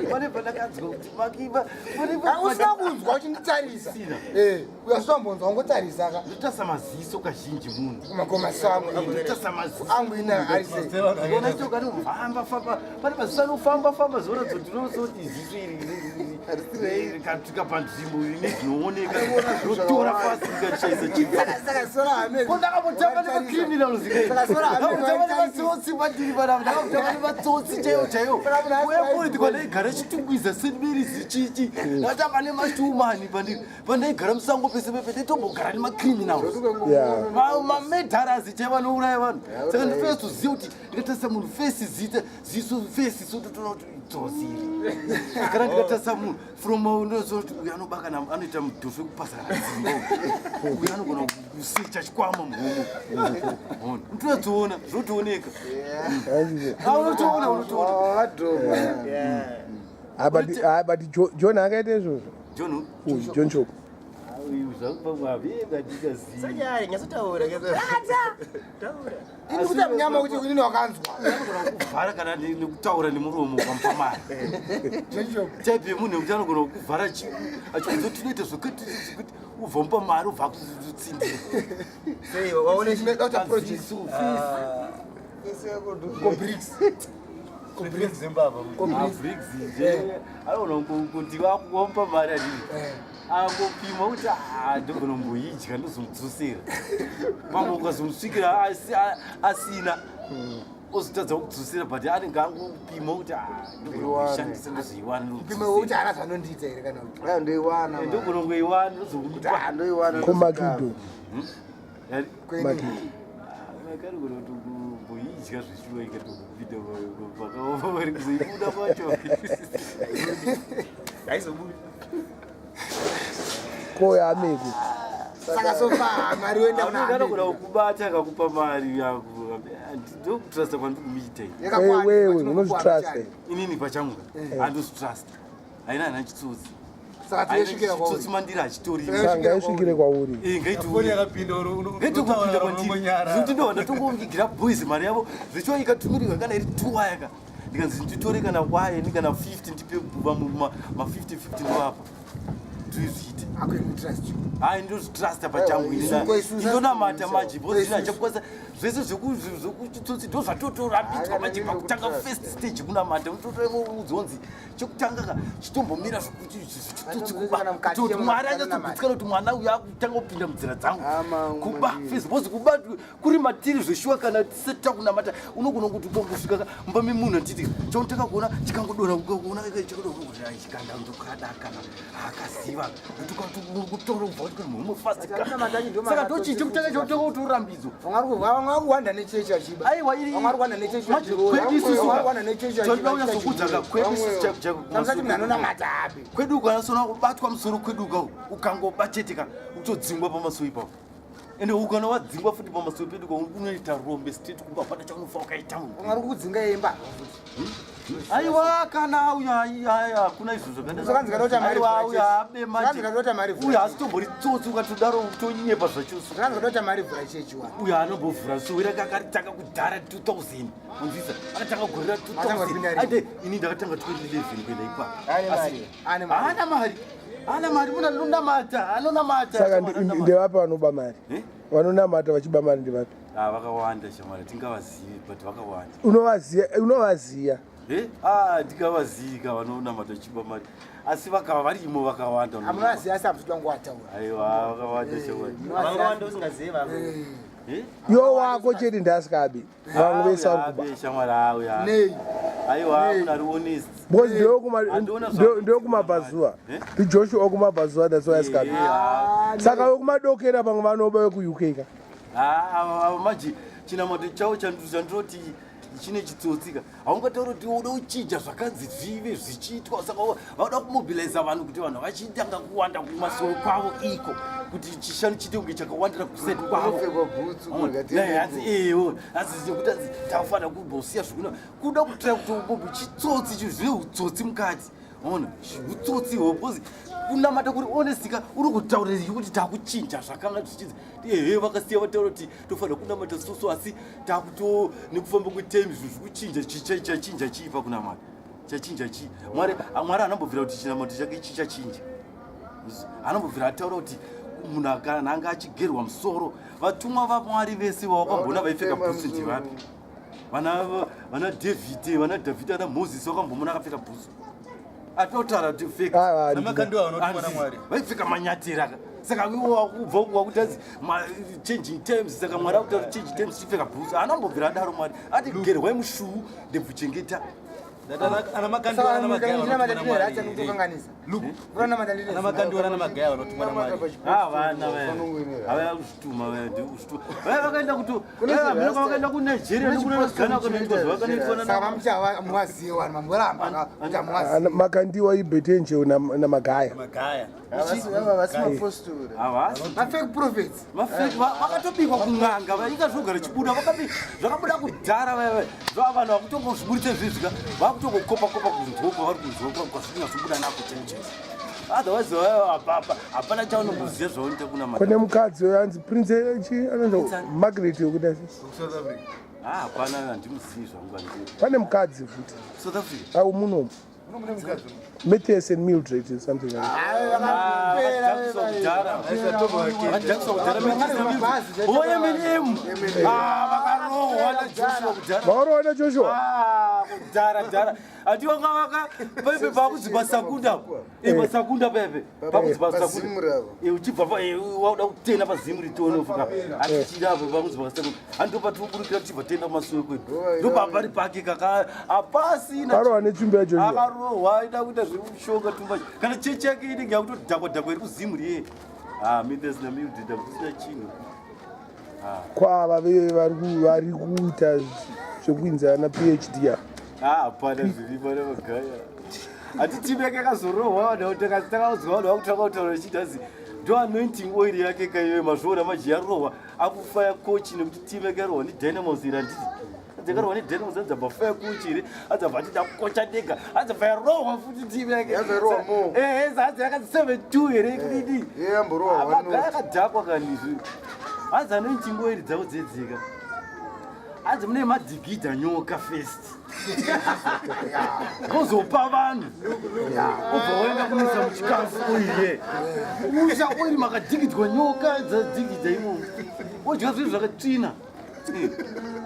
Pane pandakanzwa kuti makiba pane Ah, usina kunzwa uchinditarisa. Sina. Eh, uyasitombonzwa wangotarisa ka. Ndotasa maziso kazhinji munhu. Makoma sangu. Ndotasa maziso. Angu ina ari sei. Ona choka anofamba famba pane maziso anofamba famba zoratidza kuti unosoti ziso iri rikatsvika panzvimbo ine zvinooneka rotora fasi rikachaisa chinhu. Saka sora hame. Ko ndakambotamba nemacriminals. Saka sora hame. Ndakambotamba nematsotsi pandiri panapa, ndakambotamba nematsotsi chaiwo chaiwo. Kuairport kwandaigara Chitungwiza, St Mary's chichi, ndakatamba nemashumani pandiri pandaigara musango pese pepe ndaitombogara nemacriminals. Mamedharazi chaivo vanouraya vanhu. Saka ndinotoziva kuti ndikatarisa munhu face, zita, ziso, face, sototoona kuti itsotsi iri. Kana ndikatarisa munhu from unoziva kuti uyu anoba kana anoita mudhofi wekupasa kana dzimba, uyu anogona kusecha chikwama muhomo. Unotoona, zvotooneka. Ah, unotoona, unotoona. Wadhoma. Ah, but ah, but John akaita izvozvo. John? Uyu John Choko. Uyu zvakupamwe Sanyaya, nyatsotaura. Taura. Ini kuita munyama kuti inini wakanzwa. Kuvhara kana nekutaura nemuromo ukamupa mari. Jojo. Type yemunhu yekuti anogona kukuvhara achikuudza kuti tinoita zvekuti zvekuti, ubva mupa mari ubva akutsindira. Sei, waone Chinoda kuita project. Ko Bricks. Zimbabwe. Briggs nje anogona kuti wamupa mari adii angopima kuti, "Ah, ndogona kumboidya ndozomudzosera." Pamwe ukazomusvikira asina ozotadza kudzosera, but anenge angopima kuti, "Ah, ndogona kuishandisa ndozoiwana." Kupima kuti haana zvanondiita here kana kuti. Ndoiwana. Ndogona kungoiwana ndozomupa. Ndoiwana. Ko Makido? Kwenini. Makido. Makarigona kuti kumboidya zvechiwa ikatokupinda pakaoma vari kuzoibuda pacho. Haizobuda. Ko yameku? Saka so far mari yoenda kuna Anogona Ameni. kukubata akakupa mari yako, ndokutrusta kwandikumuita ini. Yakakwana, Wewe patinokupa unozvitrust. mbichana. Inini pachangu handozvitrust, haina hana chitsotsi. Saka tinoisvikira Chitsotsi kwauri. mandiri hachitorimo. Saka ngaisvikire kwauri. Foni yakapinda. Ngaitokupinda kwandiri zvekuti ndobva ndatongovigira boys mari yavo zvechiwa ikatumirirwa kana iri 2 waya ka, ndikanzi nditore kana waya ni kana 50 ndipe vamwe ma 50 50 ndovapa, ndozviita. Hakuna trust you. Hai, ndozvitrusta pachangu. Isusu- isusu- Indonamata manje because chakukwanisa zvese zvekuchitsotsi ndo zvatotorambidzwa manje pakutanga first stage kunamata unototoudzonzi chekutanga ka chitombomira zvekuti chitsotsi kuba Kana mukati kuti Mwari yemunhu anyatsogutsikana kuti mwana uyu akutanga kupinda munzira dzangu. Ama, Kuba mandiri. first because kuba kuri matiri zveshuwa kana tisati takunamata unogona kuti ukangosvika mumba memunhu anditi chaunotanga kuona chikangodonha ukaona chakadonha kuti chikanda ndokada kana akaziva kutora kubva kuti muhomwe fast. Saka ndochii chekutanga chautanga kutorambidzwa? Vamwe vari kuwanda nechechi achiba. Aiwa. Vamwe vari kuwanda nechechi. Manje kwedu isusu Vamwe vari kuwanda nechechi achiba. toda kunyatsokuudza ka kwedu isusu chaiko chaiko. Tamusati munhu anonamata api. Kwedu ukanasona kubatwa musoro kwedu uka ukangoba chete ka utodzingwa pamaso ipapo. Ende ukana wadzingwa futi pamasuo pedu unoita rombe straight kumba hapana chaunofa wakaita munhu. Ungari kudzinga imba Aiwa kana uyo aiwa hakuna izvo Zvakanzi kana uta mari Aiwa uyo abe manje. Zvakanzi kana uta mari Uyo asitombori tsotsi ukatodaro utonyepa zvachose. Zvakanzi kana uta mari vhura chechi wa. Uyo anombovhura so ira akaritanga kudhara 2000. Unzisa akatanga gore ra 2000. Aide ini ndakatanga 2011 kuenda ipapo. Ane mari. Ane mari. Haana mari. Haana mari munhu anonamata, anonamata. Saka ndevapi vanoba mari? Vanonamata vachiba mari ndevapi? Ah, vakawanda shamwari, tingavazivi but vakawanda. Unovaziva, unovaziva. Eh? Ah, ndingavazivi ka vanonamata vachiba mari. Asi vakava varimo vakawanda. Amunovaziva asi hamusi kuda kutaura. Aiwa, vakawanda shamwari. Vakawanda usingazivi vamwe. Eh? Yo wako chete ndaasikabi. Vamwe vese vari kuba. Shamwari auya. Nei? Aiwa, munhu ari honest. Because ndewekumabvazuva. NdiJoshua wekumabvazuva that's why asikabi. Saka wekumadokera pamwe vanoba wekuUK ka. Ah, manje chinamato chavo chandinoti chine chitsotsi ka. Haungatauri kuti uda kuchinja zvakanzi zvive zvichiitwa saka vauda kumobiliza vanhu kuti vanhu vachitanga kuwanda kumasoro kwavo iko kuti chishanu chiite kunge chakawandira kuseti kwavo. Ewo, asi zvekuti anzi tafanira kumbosiya zvekuna kuda kutira kuti umbombo chitsotsi chinhu zvine utsotsi mukati. Ona, utsotsi ihwo because kunamata kuri honest ka uri kutaurira kuti takuchinja zvakanga zvichinzi ehe vakasiya vataura kuti tofanira kunamata soso asi takuto nekufamba kwetime zvinhu zvikuchinja chachinja chii pakunamata chachinja chii mwari mwari anambobvira kuti chinamato chake chichachinja anambobvira ataura kuti munhu kana anga achigerwa musoro vatumwa vamwari vese vawakambona vaipfeka bhutsu ndivapi vana David vana David ana Moses vakambomona akapfeka bhutsu atotaura kuti fake vaipfeka manyatera ka saka kubva wakuti anzi changing times saka mwari akutaura changing times chipfeka bhutsu haana kumbobvira adaro mwari ati gerwai mushuu ndebvu chengeta Ana makandiwa ana magaya vanotumwa namwari. Ah, vana vaya. Havaya kuzvituma vaya, ndikuzvituma. Vaya vakaenda kuto, vaya vakaenda kuNigeria nekuna Ghana vakaenda zvavakanoitwa Saka mamucha muwaziye vanhu mamboramba kuti hamuwaziye. Makandiwa ibetenje namagaya. Magaya. Havasi mapostori. Havasi. Mafake prophets. Mafake vakatobikwa kun'anga vainga zvogara chibuda zvakabuda kudhara vaya vaya. Zvava vanhu vakutongozviburitsa izvezvi ka vakutongokopa kopa kunzwa kwavari kunzwa kwazvinyatsobuda nako chaicho chaicho. Otherwise hapana chaunomboziva zvaunoita kuna Kune mukadzi uyo anzi Prince chi anonzi Margaret yokuda. South Africa. Ah, hapana handimuzivi zvangu handii. Pane mukadzi futi. South Africa. Au munomu. Matthias and Mildred or something like that. Vakarohwa naJoshua. Kudhara dhara. Ati wanga waka pepe pakuzi pasakunda. Pasakunda pepe. Pakuzi pasakunda. Uchibva pa wauda kutena pazimu ritono fuka. Atichida apo pakuzi pasakunda. Ando patikuburikira tichibva tenda kumasuwe kwedu. Ndopapari pake kaka apasina. Akarohwa netsvimbo yaJoshua. Akarohwa aida kuita zvekushonga tumba. Kana chechi yake inenge yakutodhakwa dhakwa iri kuzimu riye. Ah, Matthias naMildred hakusina chinhu. Kwava vari kuita zvekuinza ana PhD apa. Ah, hapana zviripo nemagaya. Hati timu yake yakazorohwa vanhu takaudzwa vanhu vakutanga kutaura vachiti hanzi ndo anointing oil yake kaiwe mazviona manje yarohwa akufaya kochi nekuti timu yake yarohwa nedynamos iri handiti dzakarohwa nedynamos hanzi abva faya kochi here hanzi abva atida kukocha dega hanzi abva yarohwa futi timu yake Yazarohwa more. ehe hanzi yakanzi 7-2 here kudidi Ye yamborohwa one magaya akadhakwa kanizvi hanzi anointing oil dzavo dzedzika hanzi mune madhigidha nyoka first vozopa vanhu ubva waenda kunoisa muchikafu oiye uisa oiri makadhigidzwa nyoka dzadhigidza imomo wodya zvinhu zvakatsvina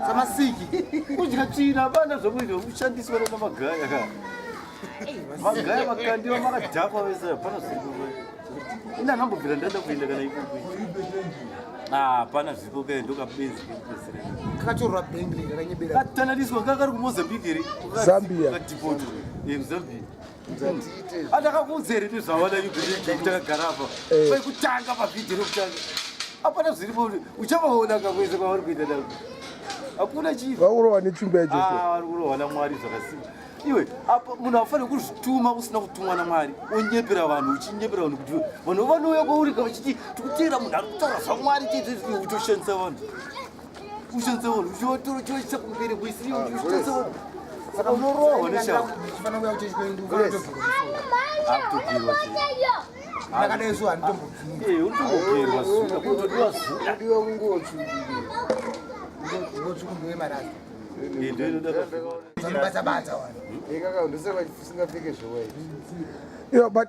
Samasiki. kudya tsvina hapana zvakuita kushandiswa nana magaya ka magaya makandiwa makadhakwa vese hapana zviripo ina ndambobvira ndaenda kuenda kana ikoko hapana zviripo kae ndokabenzi kekupedzisira Kakatorwa bhengi rakanyebera. katanadiswa kakari kumozambique here Zambia. kadhipoto zambia Dzatiite. andakakuudza here nezvawana takagara apa paikutanga pavhidhiyo rekutanga hapana zviripo uchavaona kakwese kwavari kuenda nako hakuna chii Vakurohwa netsvimbo yaJoshua. Ah, vari kurohwa namwari zvakasimba. Iwe apa munhu haufaniri kuzvituma usina kutumwa naMwari, onyepera vanhu, uchinyepera vanhu kuti vanhu vanouya kwauri ka vachiti tikuteera munhu ari kutaura zvaMwari chete, utoshandisa vanhu, ushandisa vanhu, uchivatora uchivaisa kumberi kuisiri, uchishandisa vanhu, saka unorohwa neshavu. Uchifanira kuuya kuchechi kwedu, unofanira kutogeza musoro. Akutogerwa chii? Ndakadai so handitombobviri. Eh, unotombogerwa zuda, kunotodiwa zuda. Unodiwa kungotsvukira. Ngotsvuku ndowemarasta. Eh, ndio inoda Vanobata-bata vanhu. Ikaka ndosaka usingapfeke zvewaiti. Yeah, but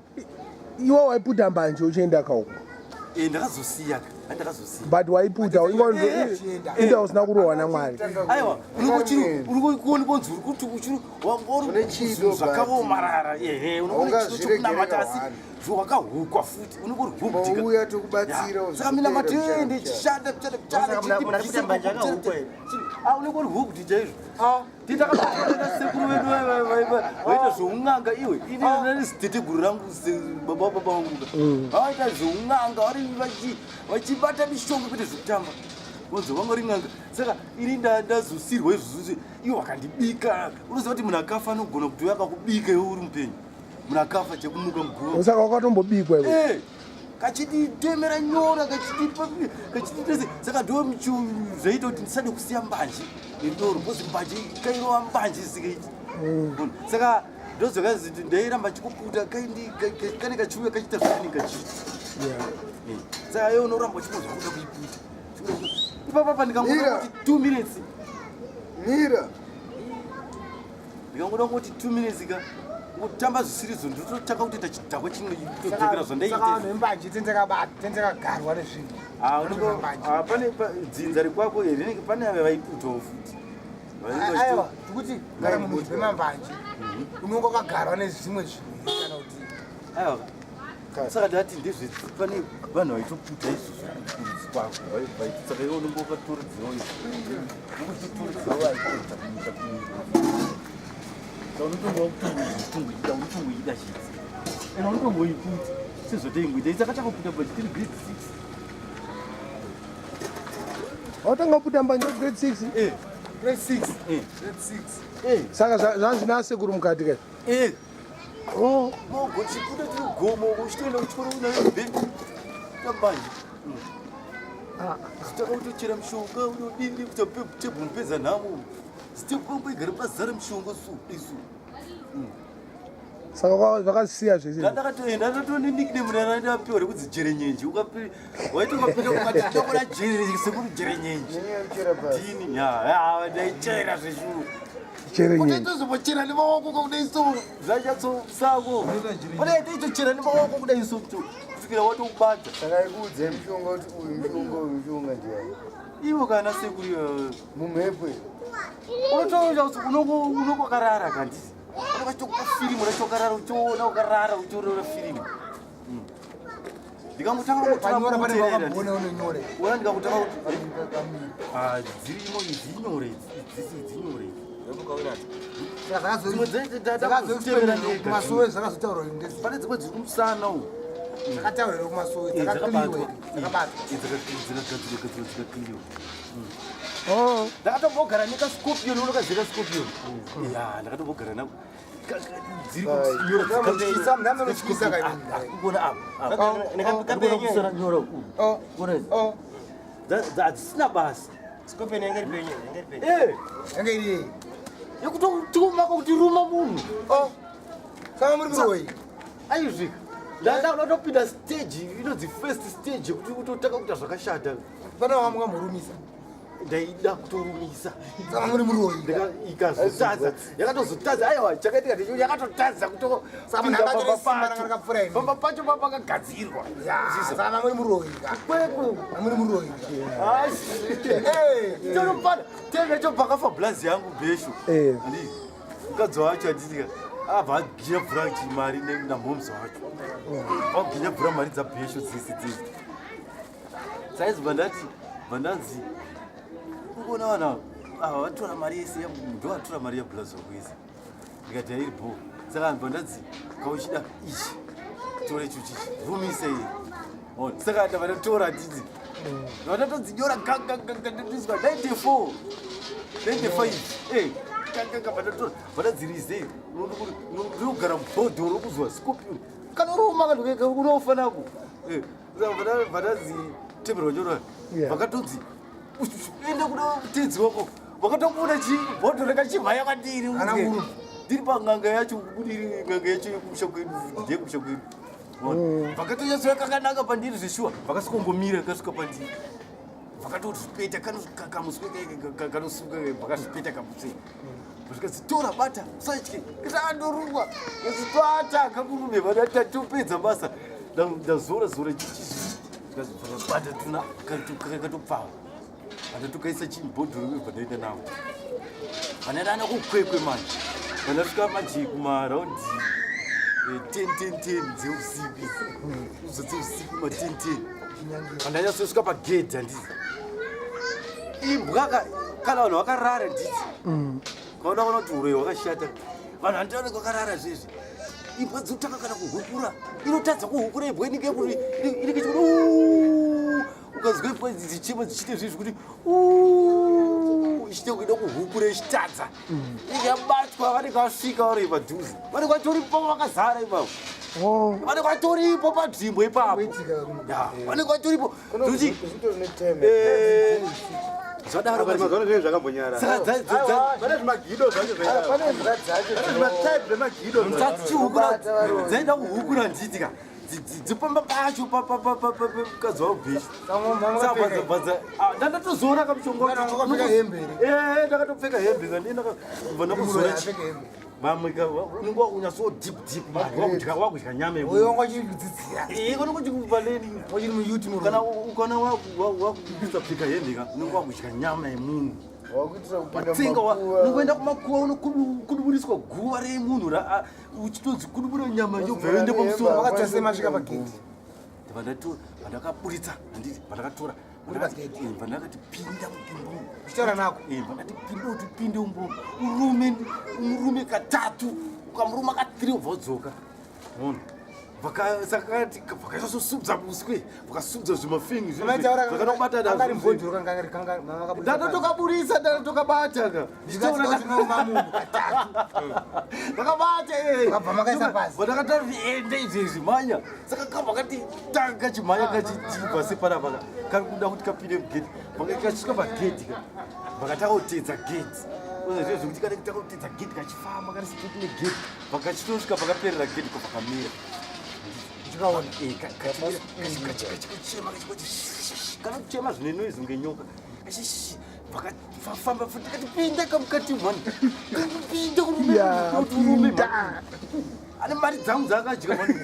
iwe waiputa mbanje uchienda kauko? Eh, ndakazosiya ka, ndakazosiya. But waiputa inga usina kurohwa naMwari? Aiwa, uri kuonzi uri kuti uchiri Une chido, zvakaomarara, ehe, unongori chido chokunamata, asi Haungazviregerera. Wakahukwa futi, unongori hukdika. Mauya tokubatsira. Saka mina matende chishanda. Saka muna mbanje akahukwa here? Unongori hukdi chaizvo. Titakabatana sekuru vedu vaita zveun'anga. Iwe, ini neziteteguru rangu, baba baba vangu, vaita zveun'anga, vari vachibata mishonga kwete zvekutamba, vanzi vanga ri n'anga. Saka ini ndazosirwa izvozvo, iwe wakandibika. Unoziva kuti munhu akafa anogona kuti uyo akakubika iwe uri mupenyu, munhu akafa chekumuka muguva. Saka wakatombobikwa iwe? Eh, kachiditemera nyora, kachiditese. Saka ndo zvaita kuti ndisade kusiya mbanje nedoro, because mbanje kairova mbanje isikaiti. Saka ndozvakaziti ndairamba chikuputa kane kachiuya kachiita zvakanenge kachiita. Saka iwe unoramba uchingonzwa kuda kuiputa ipapapa. Ndikangoda Mira. kuti 2 minutes. Mira. Ndikangoda kungoti 2 minutes ka, kutamba zvisirizo, ndototanga kutoita chidhakwa chimwe, kutodzokera Saka zvandaita. vanhu vembanje tendekagarwa nezvinhu. Ah, pane dzinza rikwako here rinenge pane ava vaiputawo futi? Vanenge Aiwa, ndikuti kana munhu uchibhema mbanje unonge wakagarwa nezvimwe zvinhu kana kuti Aiwa, saka ndati ndezve pane vanhu vaitoputa izvozvo kurudzi kwako. Saka iwe unonge wakatoridzirawo izvo, unonge vaipota kunyika. Saka unotonga wakutongoida, unotongoida chidzi ende unotongoiputa sezvataingoita. Saka takaputa mbanje tiri grade 6. Watanga kuputa mbanje grade 6? Eh. Grade 6? Eh. Grade 6? Eh. Saka zvazvina sekuru mukati kai? Eh. Oh. Mogochiputa tiri gomo, uchitoenda kuchikoro unayo bhegi tambanje. Zitaka kutochera mushonga unodini kuita tebhumupedza nhamo, zitebhumbo igare pazara mushonga su isu. Saka zvakasiya zvese? Ndakatoenda ndatone nickname randapiwa rekunzi Jerenyenje. Waiti ukapinda ukati ndokona Jere, sekuru Jerenyenje. Nenyaya yekuchera pasi. Ndini ya ya ndaichera zveshuru. Cherenyenje. Kutozobochera nemaoko kudai so, zvachatso-sako unaitochera nemaoko kudai so kusvikira watokubata. Saka ikuudzai mushonga kuti uyu mushonga, uyu mushonga ndiyani? Ivo kana sekuru Mumhepo. Unotoona kuti unongo wakarara kandisi, unokachitokupa firimu racho wakarara, uchiona ukarara uchiona firimu. Ndikangotanga Panyora pane kutora wakambona unonyore? Ona, ndikangotanga kuti Ah, dzirimo idzi, inyore idzi, idzi dzinyore idzi. Dzimwe ndakazozitevera ndega. Kumasowe zvakazotaurwa Pane dzimwe dziri kumusana uku. Zvakataurwa kumasowe? Eh, dzakakliwa? dzakabatwa. Dzakabatwa? Eh, dzakagadzirwa gadzirwa, dzikakliwa. Oh. Ndakatombogara nekascorpion. Unokaziva kascorpion? Ya, ndakatombogara nako. Dziri kunyora. Unotyisa, munhu anotyisa kaini. Kuona apa, apa. Kuona nyora uku. Oh. Kuona idzi. Oh. Hadzisina basa. Scorpion yange iri penyu, yange iri penyu. Eh, Yange iri yei? Yekutotuma kuti ruma munhu. Oh. Saka muri muroyi? Aizvika ndatopinda stage inonzi first stage yekuti utotanga kuita zvakashata. Pane wamungamurumisa? Ndaida kutorumisa. Saka muri muroyi? Ikazotadza, yakatozotadza. Aiwa, chakaitika ndechekuti yakatotadza. Saka munhu angatore simba ranga rakapfuura imi? Pamba pacho papakagadzirwa. Ya, saka muri muroyi ka? Kwekwe. Muri muroyi ka? Eh. Tengecho pakafa blazi yangu bheshu. Eh. Handii mukadzi wacho achitika abva aginya bvura mari namhomuzi wacho, vaginya bvura mari dzabheshu dzese dzese. Saizi bva ndati, bva ndanzi ukuona vanhu ava vatora mari yese, ndo vatora mari yablazi wako yese. Ndikati hairi bho. Saka bva ndanzi kauchida ichi, tora icho chichi, rumise iyi. Ona, saka ndabva ndatora titi vandatodzinyora gagagagandiswa 94, 95, eh. Kakakabva vadadzirizei ndinogara mubhodhoro kuzwa scorpion kana uruma kanhu unofa nako. Vadadzitemerwa nyora vakatonzi enda kuda mutedzi wako, vakatobuda chibhodhoro kachimhaya kwandiri ndiri pan'anga yacho, kubudiri n'anga yacho yekumusha kwedu, ndeyekumusha kwedu. Vakatonyatsoya kakanaka pandiri zveshuwa, vakasvikongomira kasvika pandiri, vakatozvipeta kamuswe kanosuka, vakazvipeta kamuswe, zvikanzi tora, bata, usatye. Andorumwa, bata kamurume, vadatopedza basa, ndazora zora chichi, bata tuna katopfava, vandatokaisa chibhodhoro bva ndaenda navo, vandaenda kuKwekwe. Manje vandasvika manje kumaraundi 10 10 10 dzeusiku, uzo dzeusiku ma 10 10, vandanyatsosvika pagedhi, handizi imbwa kana vanhu vakarara, nditi kaona kana kuti uroyi hwakashata, vanhu handitaone vakarara zvezvi, imbwa dzotanga kana kuhukura, inotadza kuhukura imbwa, inenge kuti inenge ichikuti ukazwa imbwa idzi dzichema dzichiite zvezvi kuti ichite kuida kuhukura ichitadza, inenge yabatwa. Vanenge vasvika vari padhuze, vanenge vatoripo vakazara ipapo. Vanenge vatoripo panzvimbo ipapo, vanenge vatoripo kuti zvadaro. Mazuva ano zvinenge zvakambonyara. Saka pane zvimagido zvacho, pane mbwa dzacho. Pane zvimatype zvemagido. Dzadzichihukura, dzaida kuhukura ndzitika dzipamba pacho pamukadzi wabhishu. Ndandatozoona kamushonga. Wakapfeka hembe here? Ndakatopfeka hembe kandibva ndakuzora vamwe unenge wakunyatso deep deep mani, wakudya nyama. Uyo wanga uchiridzidzira. Unenge uchikuvaleni. Uchiri muyuti. Kana ukana wakusapfeka hembe ka, unenge wakudya nyama yemunhu. Wakuitira kupinda matsenga mumakuva. Unongoenda kumakuva, unokuduburiswa guva remunhu uchitonzi kudubura nyama, yobva yoende pamusoro. Wakadzose masvika pagedhi. Vandakaburitsa, handiti vandakatora. Uri pagedhi. Vandakati pinda mudumbu. Uchitaura nako. Vandati pinda, kuti upinde umbu, urume umurume katatu, ukamuruma katiri ubva udzoka. Ona, sakati vakaisosubza muswe, vakasubza zvimafengi Zvakanobatana. Zvakanobatana. Ndatotokaburisa, ndatotokabata ka. Ndakabata. Makabva makaisa pasi. Vandakataura kuti ende izvezvi mhanya, saka kabva kati tanga kachimhanya kachibva sepanapa kari kuda kuti kapinde mugedhi, kachisvika pagedhi ka, vakatanga gedhi, zve zvekuti kanenge takutedza gedhi kachifamba kari straight negedhi, vakachitosvika pakaperera gedhi ko pakamira. Chikaona. Kachema kanochema zvine noise kunge nyoka, vakafamba futi kati pinda kamukati mhani, pinda. Ya, Kuti urume. pinda. Ane mari dzangu dzaakadya mhani.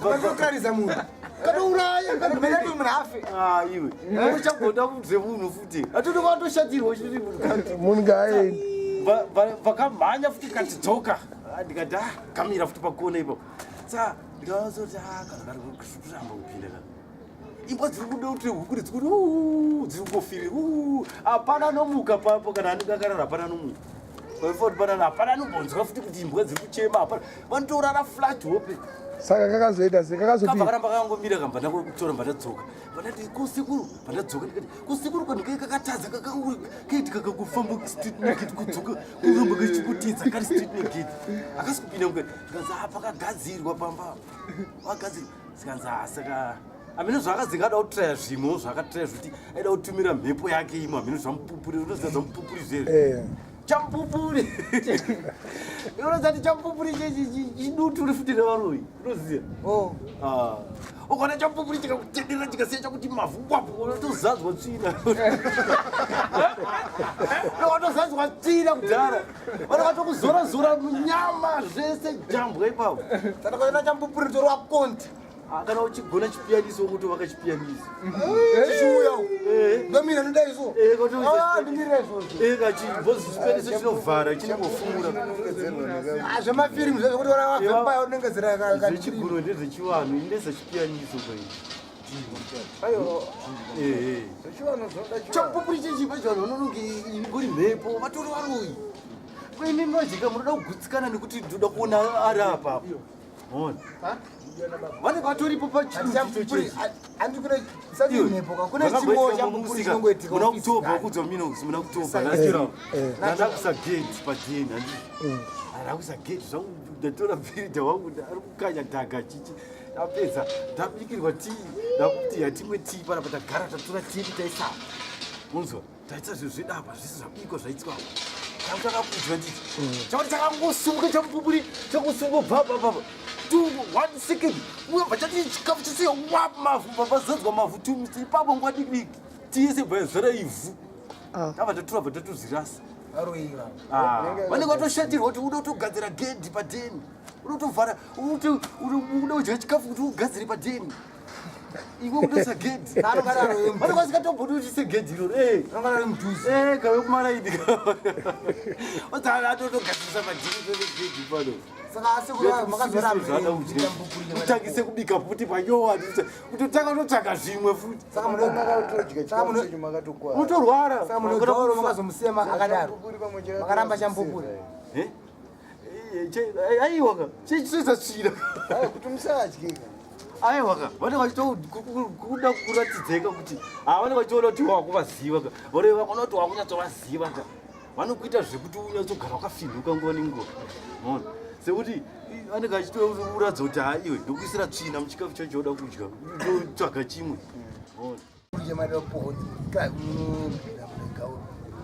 Kanotarisa munhu. Kanouraya. Kanoti munhu afe. Ah, iwe uchagoda zemunhu futi, atoti watoshatirwa chiti munhu kanti. Munhu ngaaende. Vakamhanya futi katidzoka. Ah, ndikati ah, kamira futi pakona ipapo, sa ndikaazoti ah, kana kari kuramba kupinda ka, imbwa dziri kuda kuti hukuri dzikuti dziri kungofirira, hapana anomuka papo, kana anenge akarara hapana anomuka paifoti panana, hapana anombonzwa futi kuti imbwa dziri kuchema, hapana, vanotorara flat hope. Saka kakazoita sei? Kabva Kakazodii? karamba kakangomira, kambva ndakutora, mbva ndadzoka, vandati kusikuru, vandadzoka ndikati kusikuru kanhu kai kakatadza kaiti kakakufamba street negate, kudzoka kuramba kachikutedza kari street negate, akasi kupinda mukati. Ndikanzi a pakagadzirwa pamba pakagadzirwa, zikanzi a saka hamene zvakadzinga ada kutraya zvimwewo zvakatraya zvekuti aida kutumira mhepo yake imwe, hamene zvamupupuri, unoziva zvamupupuri zvezvi. Chamupupuri, unoziva kuti chamupupuri chidutu futi revaroyi, unoziva? Oh. Ah. Ukaona chamupupuri chikakutenderera chikasiya chakuti mavhu kwapo, unotozadzwa tsvina, unotozadzwa tsvina kudhara, vanokatokuzora-zora munyama zvese jambwa ipapo. Saka kaona chamupupuri torwa konti. Ah, kana uchigona chipiyaniso ungotovaka chipiyaniso. Chichiuya uku. Ndomira ndoda izvo. Ah, ndimirira izvozvo. Kachibhozi chipiyaniso chinovhara chinongofumura. Ah, zvemafirimu zvezvo kuti ora wavhemba unengezera. Zvechiguro ndezvechivanhu, indesa chipiyaniso kai. Aiwa, zvechivanhu zvinoda chivanhu. Chapupuri chechipa chivanhu vanononge ingori mhepo, vatori varoyi. Imi majika munoda kugutsikana nekuti ndoda kuona ari apapo. Ona. Vanenge vatoripo pachimuna October kudzwa minox muna October ndandakusa gate padeni handii ndakusa gate zvangu ndatora bhiridha wangu ari kukanya dhaga chichi ndapedza ndabikirwa tii ndakuti hatimwe tii panapa tagara tatora tii taisa unzwa taita zvinhu zvedu apa zvese zvabikwa zvaitwa changu chakakudya nditi chakuti chakangosumuka chamupupuri changosumuka bvabvabvabva two one second uye bva chati chikafu chese wa mavhu bva pazadzwa mavhu two minutes ipapo nguva diki diki tiyese bva yazara ivhu ah. tabva tatura bva tatozvirasa ah. vanenge vatoshatirwa kuti uda kutogadzira gedhi padheni uda kutovhara uda kudya chikafu kuti ugadzire padheni iwe kutoisa gedhi vanenge vasingatombodi uchiise gedhi iroro eh. Eh, kave kumaraini atotogadzirisa madhiri gedhi pano utangise kubika futi panyowa kutotanga utotsvaga zvimwe futi utorwara makaramba chambukuri eh? Aiwaka chechitoisa tsvina kuti musadye. Aiwaka vanenge vachitokuda kuratidzeka kuti ha vanenge vachitoona kuti wakuvaziva ka vanenge vakaona kuti wakunyatsovaziva ka vanokuita zvekuti unyatsogara wakafinhuka nguva nenguva maona sekuti vanenge vachitoratidza kuti ha iwe ndokuisira tsvina muchikafu chacho chauda kudya ndotsvaga chimwe maona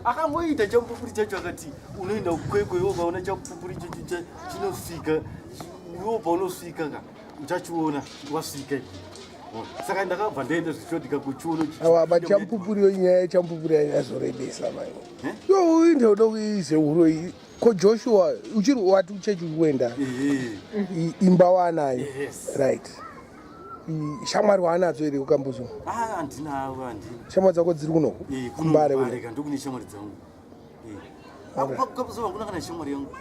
akangoita chamupupuri chacho akati unoenda kukwekwe iwe ukaona chamupupuri chacho chinosvika iwe paunosvika ka uchachiona wasvika saka ndakabva ndaenda zvichotika kuchiona awa but chamupupuri yo nyaya yechamupupuri yazorebesa mai eh? yo uinde uda kuize huro iyi ko joshua uchiri wati uchechi uri kuenda imba waanayo right shamwari waanadzo here kukambuzo ah, handina handina shamwari dzako dziri kuno eh, kumbare kuno ndokune shamwari dzangu eh. kukambuzo hakuna kana shamwari yangu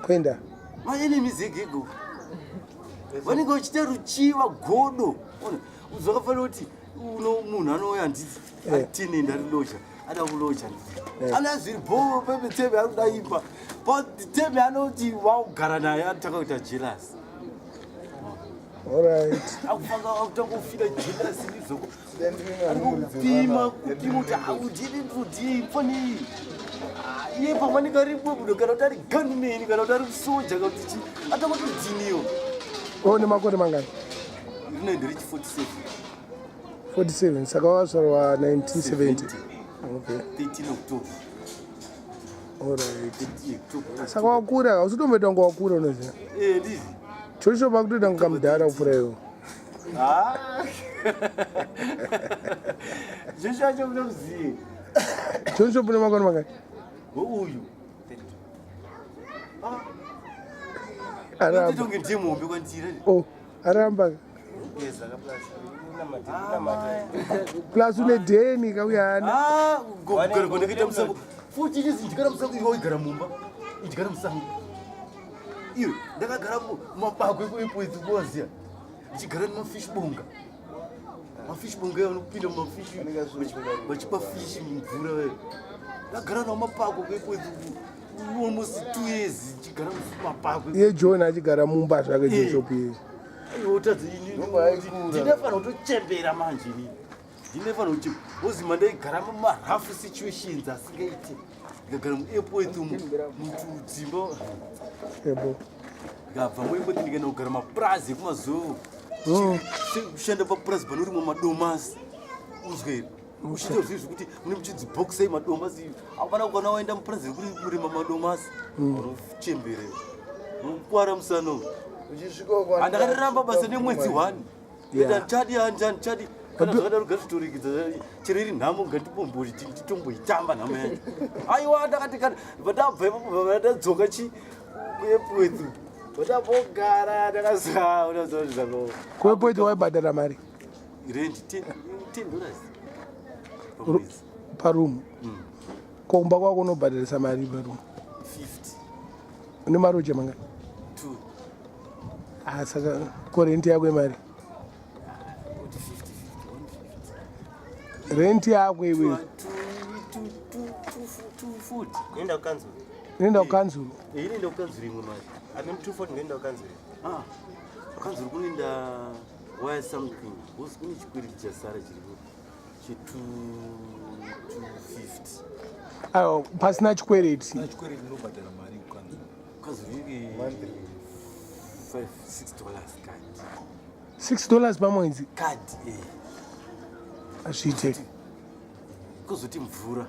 kuenda maenemies egego vanenge vachiita ruchiva godo ona zvakafanira kuti uno munhu anouya handiti eh. atinenda riloja ada kuloja ana zviri bho pepe teme ari kuda imba but teme anoti wakugara naye anotanga kuita jealous Alright. Akufanga akutanga kufila jealous ndizvo. Kupima kupima kuti audini ndudii mfani. Iye pamwe kari budo kana kuti ari gunman kana kuti ari musoja kana kuti chi atanga kutodiniyo. Oh, nemakore mangani? Rinoenda richi 47. 47 saka wazvarwa 1970. Okay. 13 October. Alright. Saka wakura, hausitomboita kunge wakura unoziva. Eh, ndizvo. Chocho pakutoita kunge kamudhara kupfuura iwe. Ah. Joshua acho munomuziye. Joshua une makore mangani? Uyu. Ah. Aramba. Nditonge ndiye muhombe kwandiri. Oh, aramba. Plus une dheni kauyana. Ah, kugara kwandakaita musango. Futi ichi ndichigara musango iwe waigara mumba. Ichigara musango. Iwe ndakagara mumabako ekuepwedzi kuwaziya. Ndichigara nemafish bonga. Mafish bonga ayo anopinda mumafish vachipa fish mumvura vayo. Ndagara nawo mapako kuepwedzi almost 2 years ndichigara mumapako. Iye John achigara mumba zvake Joshop iye. Iwe utadzi ini ndinofanira kutochembera manje inini. Ndinofanira kuti ozima ndaigara mumarafu situations asingaite. Ndikagara muairport umu mutudzimba. Yebo. Ndikabva muairport ndikaenda kugara mapurazi ekumazovo. Kushanda papurazi panorimwa madomasi. Uzwe here? Uchiita zvinhu zvekuti mune muchinzi boxei madomasi. Hapana kukwana waenda mupurazi rekurima madomasi. Unochembere. Unokwara musana. Uchisvika uko Andakaramba basa nemwedzi one. Yeah. Handichadi handichadi kana zvakadaro ngazvitorikidza chero iri nhamo ngatibombori titomboitamba nhamo yacho aiwa ndakati kana vandabva ipapo vandadzoka chi kuepwethu vandambogara ndakasaunazozvako Kuepwethu waibhadhara mari rent 10 dollars pamwedzi paroom. Ko kumba kwako unobhadharisa mari paroom. 50 Une maroja mangani? 2 Ah, saka ko rent yako yemari? kuti 50 50 150 Rent yako iwe 240 Ndoenda kukanzuru. inoenda kukanzuru. inoenda kukanzuru imwe mari I mean 240 ndoenda kukanzuru. ah Kanzuru kunoenda wire something because kune chikwereti chasara chiripo che 250. Aiwa, pasina chikwereti. Chikwereti unobhadhara mari kukanzuru. Kanzuru inenge 5 6 dollars card. 6 dollars pamwedzi? Card eh. Hazviite. Kuzoti mvura.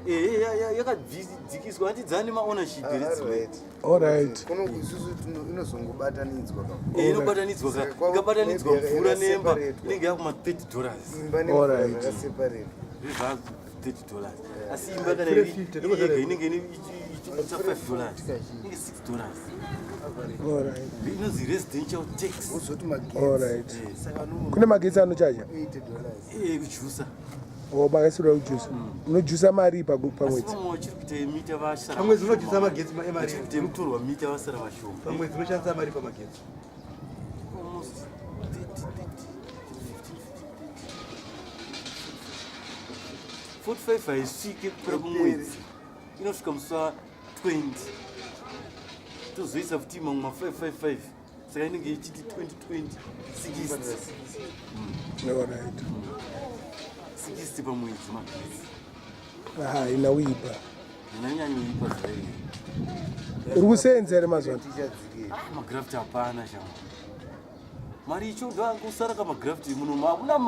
Eh, yakadzikiswa hanti dzane maownership here dzimwe. Alright. Kuno isusu inozongobatanidzwa ka. Eh, inobatanidzwa ka. Ikabatanidzwa mvura nemba inenge yakuma 30 dollars. Imba nemvura zvakaseparate. Zvezva 30 dollars. Asi imba kana iri yega inenge ichibudisa 5 dollars. Inenge 6 dollars. Alright. Inonzi residential tax. Wozoti magetsi. Alright. Kune magetsi anochaja? 80 dollars. Eh, kujusa. O makaisirwa kujusa. Unojusa mari pamwedzi. Asi vamwe vachiri kuita mita vasara. Pamwedzi unojusa magetsi emari. Vachiri kuita mutorwa mita vasara vashoma. Pamwedzi unoshandisa mari pamagetsi. Almost 30, 30, 15, 15, 45 haisvike kupera kumwedzi. Inosvika musi wa 20. Tozoisa futi mamwe ma 555. Saka inenge ichiti 2020 60. Alright. 60 pamwedzi magetsi. Ah, ina uipa. Inanyanyoipa zvairi. Uri kuseenza here mazuva ano? Ah, magraft hapana shama. Mari icho ndangosara kamagraft muno hakuna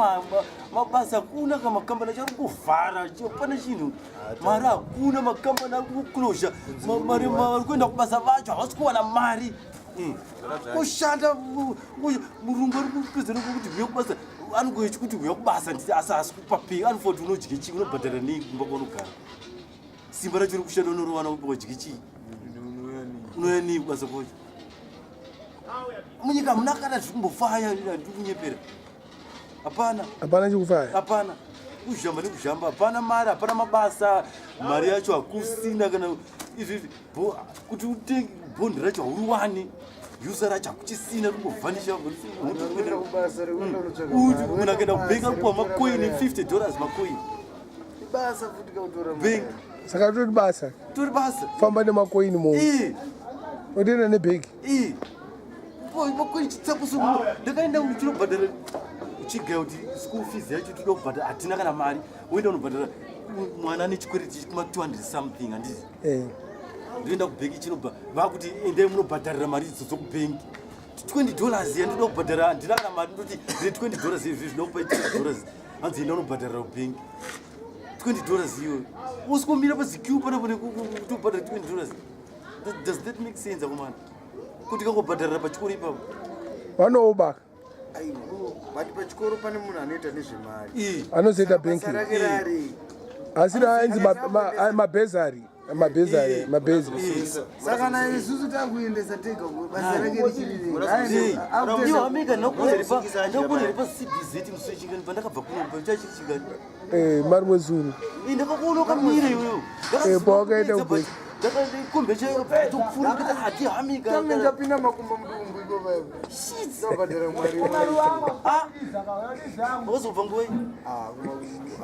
mabasa hakuna kamakambani achari kuvhara hapana chinhu. Mari hakuna makambani ari kuclosure. Mari vari kuenda kubasa vacho havasi kuwana mari. Kushanda murungu ari kupedzera kuti huya kubasa anongoiti kuti huya kubasa nditi asi asi kupa pay anofa kuti unodye chii unobhadhara nei kumba kwaunogara. Simba racho rekushanda unorowana upi wadye chii unouya nei kubasa kwacho. Munyika hamuna kana zviri kumbofaya handiri kunyepera. Hapana. Hapana chikufaya. Hapana. Kuzhamba nekuzhamba hapana mari hapana mabasa mari yacho hakusina kana izvi kuti utenge bond racho hauriwani user racho hakuchisina ringovhanisha munhu akaenda kubhengi anopuwa makoini 50 dollars makoini Basa futi kautora bhengi. Saka tori basa. Tori basa. Famba nemakoini mo. Otoenda nebhegi. Makoini chitsakuso ndakaenda uchinobhadhara uchigaya kuti school fees yacho toda kubhadhara hatina kana mari woenda unobhadhara mwana ane chikwereti chekuma 200 something handiti. Ndoenda kubhengi chinobva vakuti endai munobhadharira mari idzo dzokubhengi 20 dollars yandinoda kubhadhara handina kana mari ndoti ndine 20 dollars izvi zvinokupa 20 dollars hanzi enda unobhadharira kubhengi 20 dollars iyoyo usikomira paziq panapo nekutobhadhara 20 dollars. Does that make sense akomana kuti kangobhadharira pachikoro ipapo? Vanoobaka. Aiwa, but pachikoro pane munhu anoita nezvemari. Anozoita Basa banking. rake rari. Asi rainzi mabhezari. Mabhezari, mabhezari. Saka na isusu takuendesa tega basa rake richiri. Iwo ameka ndakuonera pa CBZ musi wechingani pandakabva kuno chachiri chingani. Eh, mari mwezuru. Ndakakuona ukamira iwewe. Eh, pawakaenda kubhengi. Kombe chayo topfuura kuti hati hamika. Tange ndapinda makumba mudumbu iko vaivo. Shit. Ndabhadhara mwari. Ah. Wazobva nguva iyi? Ah,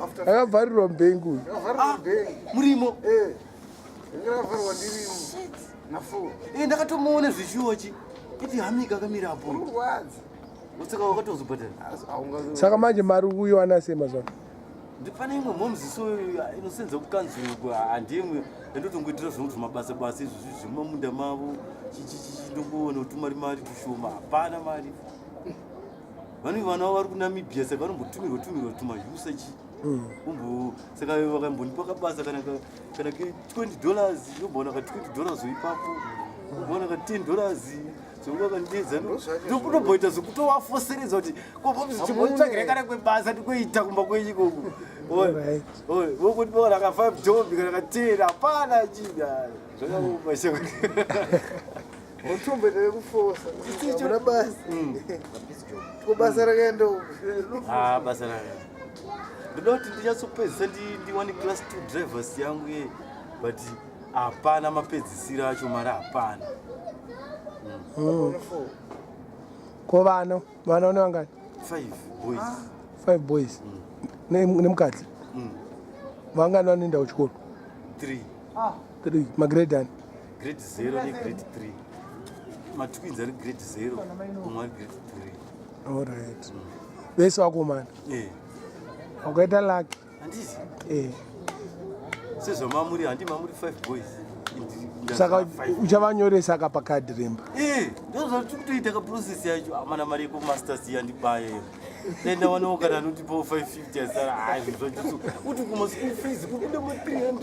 after Akavharirwa mubhengi uyu. Akavharirwa mubhengi. Murimo. Eh. Ndakavharirwa ndirimo. Na 4. Eh, ndakatomuona zvishuwa chi. Iti hamika akamira apo. Urwadza. Saka wakatozobhadhara. Saka manje mari uyiwana sei mazuva ano? Ndipane imwe mhomziso inosenza kukanzuru handimwe ndotongoitira zvangu zvimabasa basa izvozvi zvemumamunda mavo chichichichi ndongoona kuti mari mari tushoma hapana mari. Vane vana vari kuNamibia saka vanombotumirwa tumirwa tumayusa chi. Umbo saka vakambonipa kabasa kana kana ke 20 dollars ndomboona ka 20 dollars ipapo. Umboona ka 10 dollars zvokuva kandidza ndokutomboita zvekutovafoseredza kuti kochimbotsvagire kana kwebasa ndikoita kumba kwenyu ikoko. Vokuti kana ka 5 job kana ka 10 hapana chida. Zvakaoma shaka. Utomboita vekufosa. Hamuna basa. Ko basa rakaenda uko. Ah, basa rakaenda. Ndoda kuti ndinyatsopedzisa ndiwane class 2 drivers yangu ye but hapana mapedzisiro acho mari hapana. Ko vana, vana vane vangani? 5 boys. 5 boys. Nemukadzi? Vangani vanoenda kuchikoro? 3. 3. Magrade ani? Grade 0 negrade 3. Matwins ari grade 0, umwe ari grade 3. Alright. Vese vakomana. Eh. Wakaita lucky. Handiti? Eh. Sezvamamuri handi mamuri 5 boys. Saka uchavanyoresa ka pakadhi remba. Eh, ndozvatiri kutoita ka process yacho. Amana mari yeku masters yandibaya iyo. Dai ndawanawo kana anotipawo 550 yasara. Hayi zvacho. Kuti kuma school fees kubuda ma 300.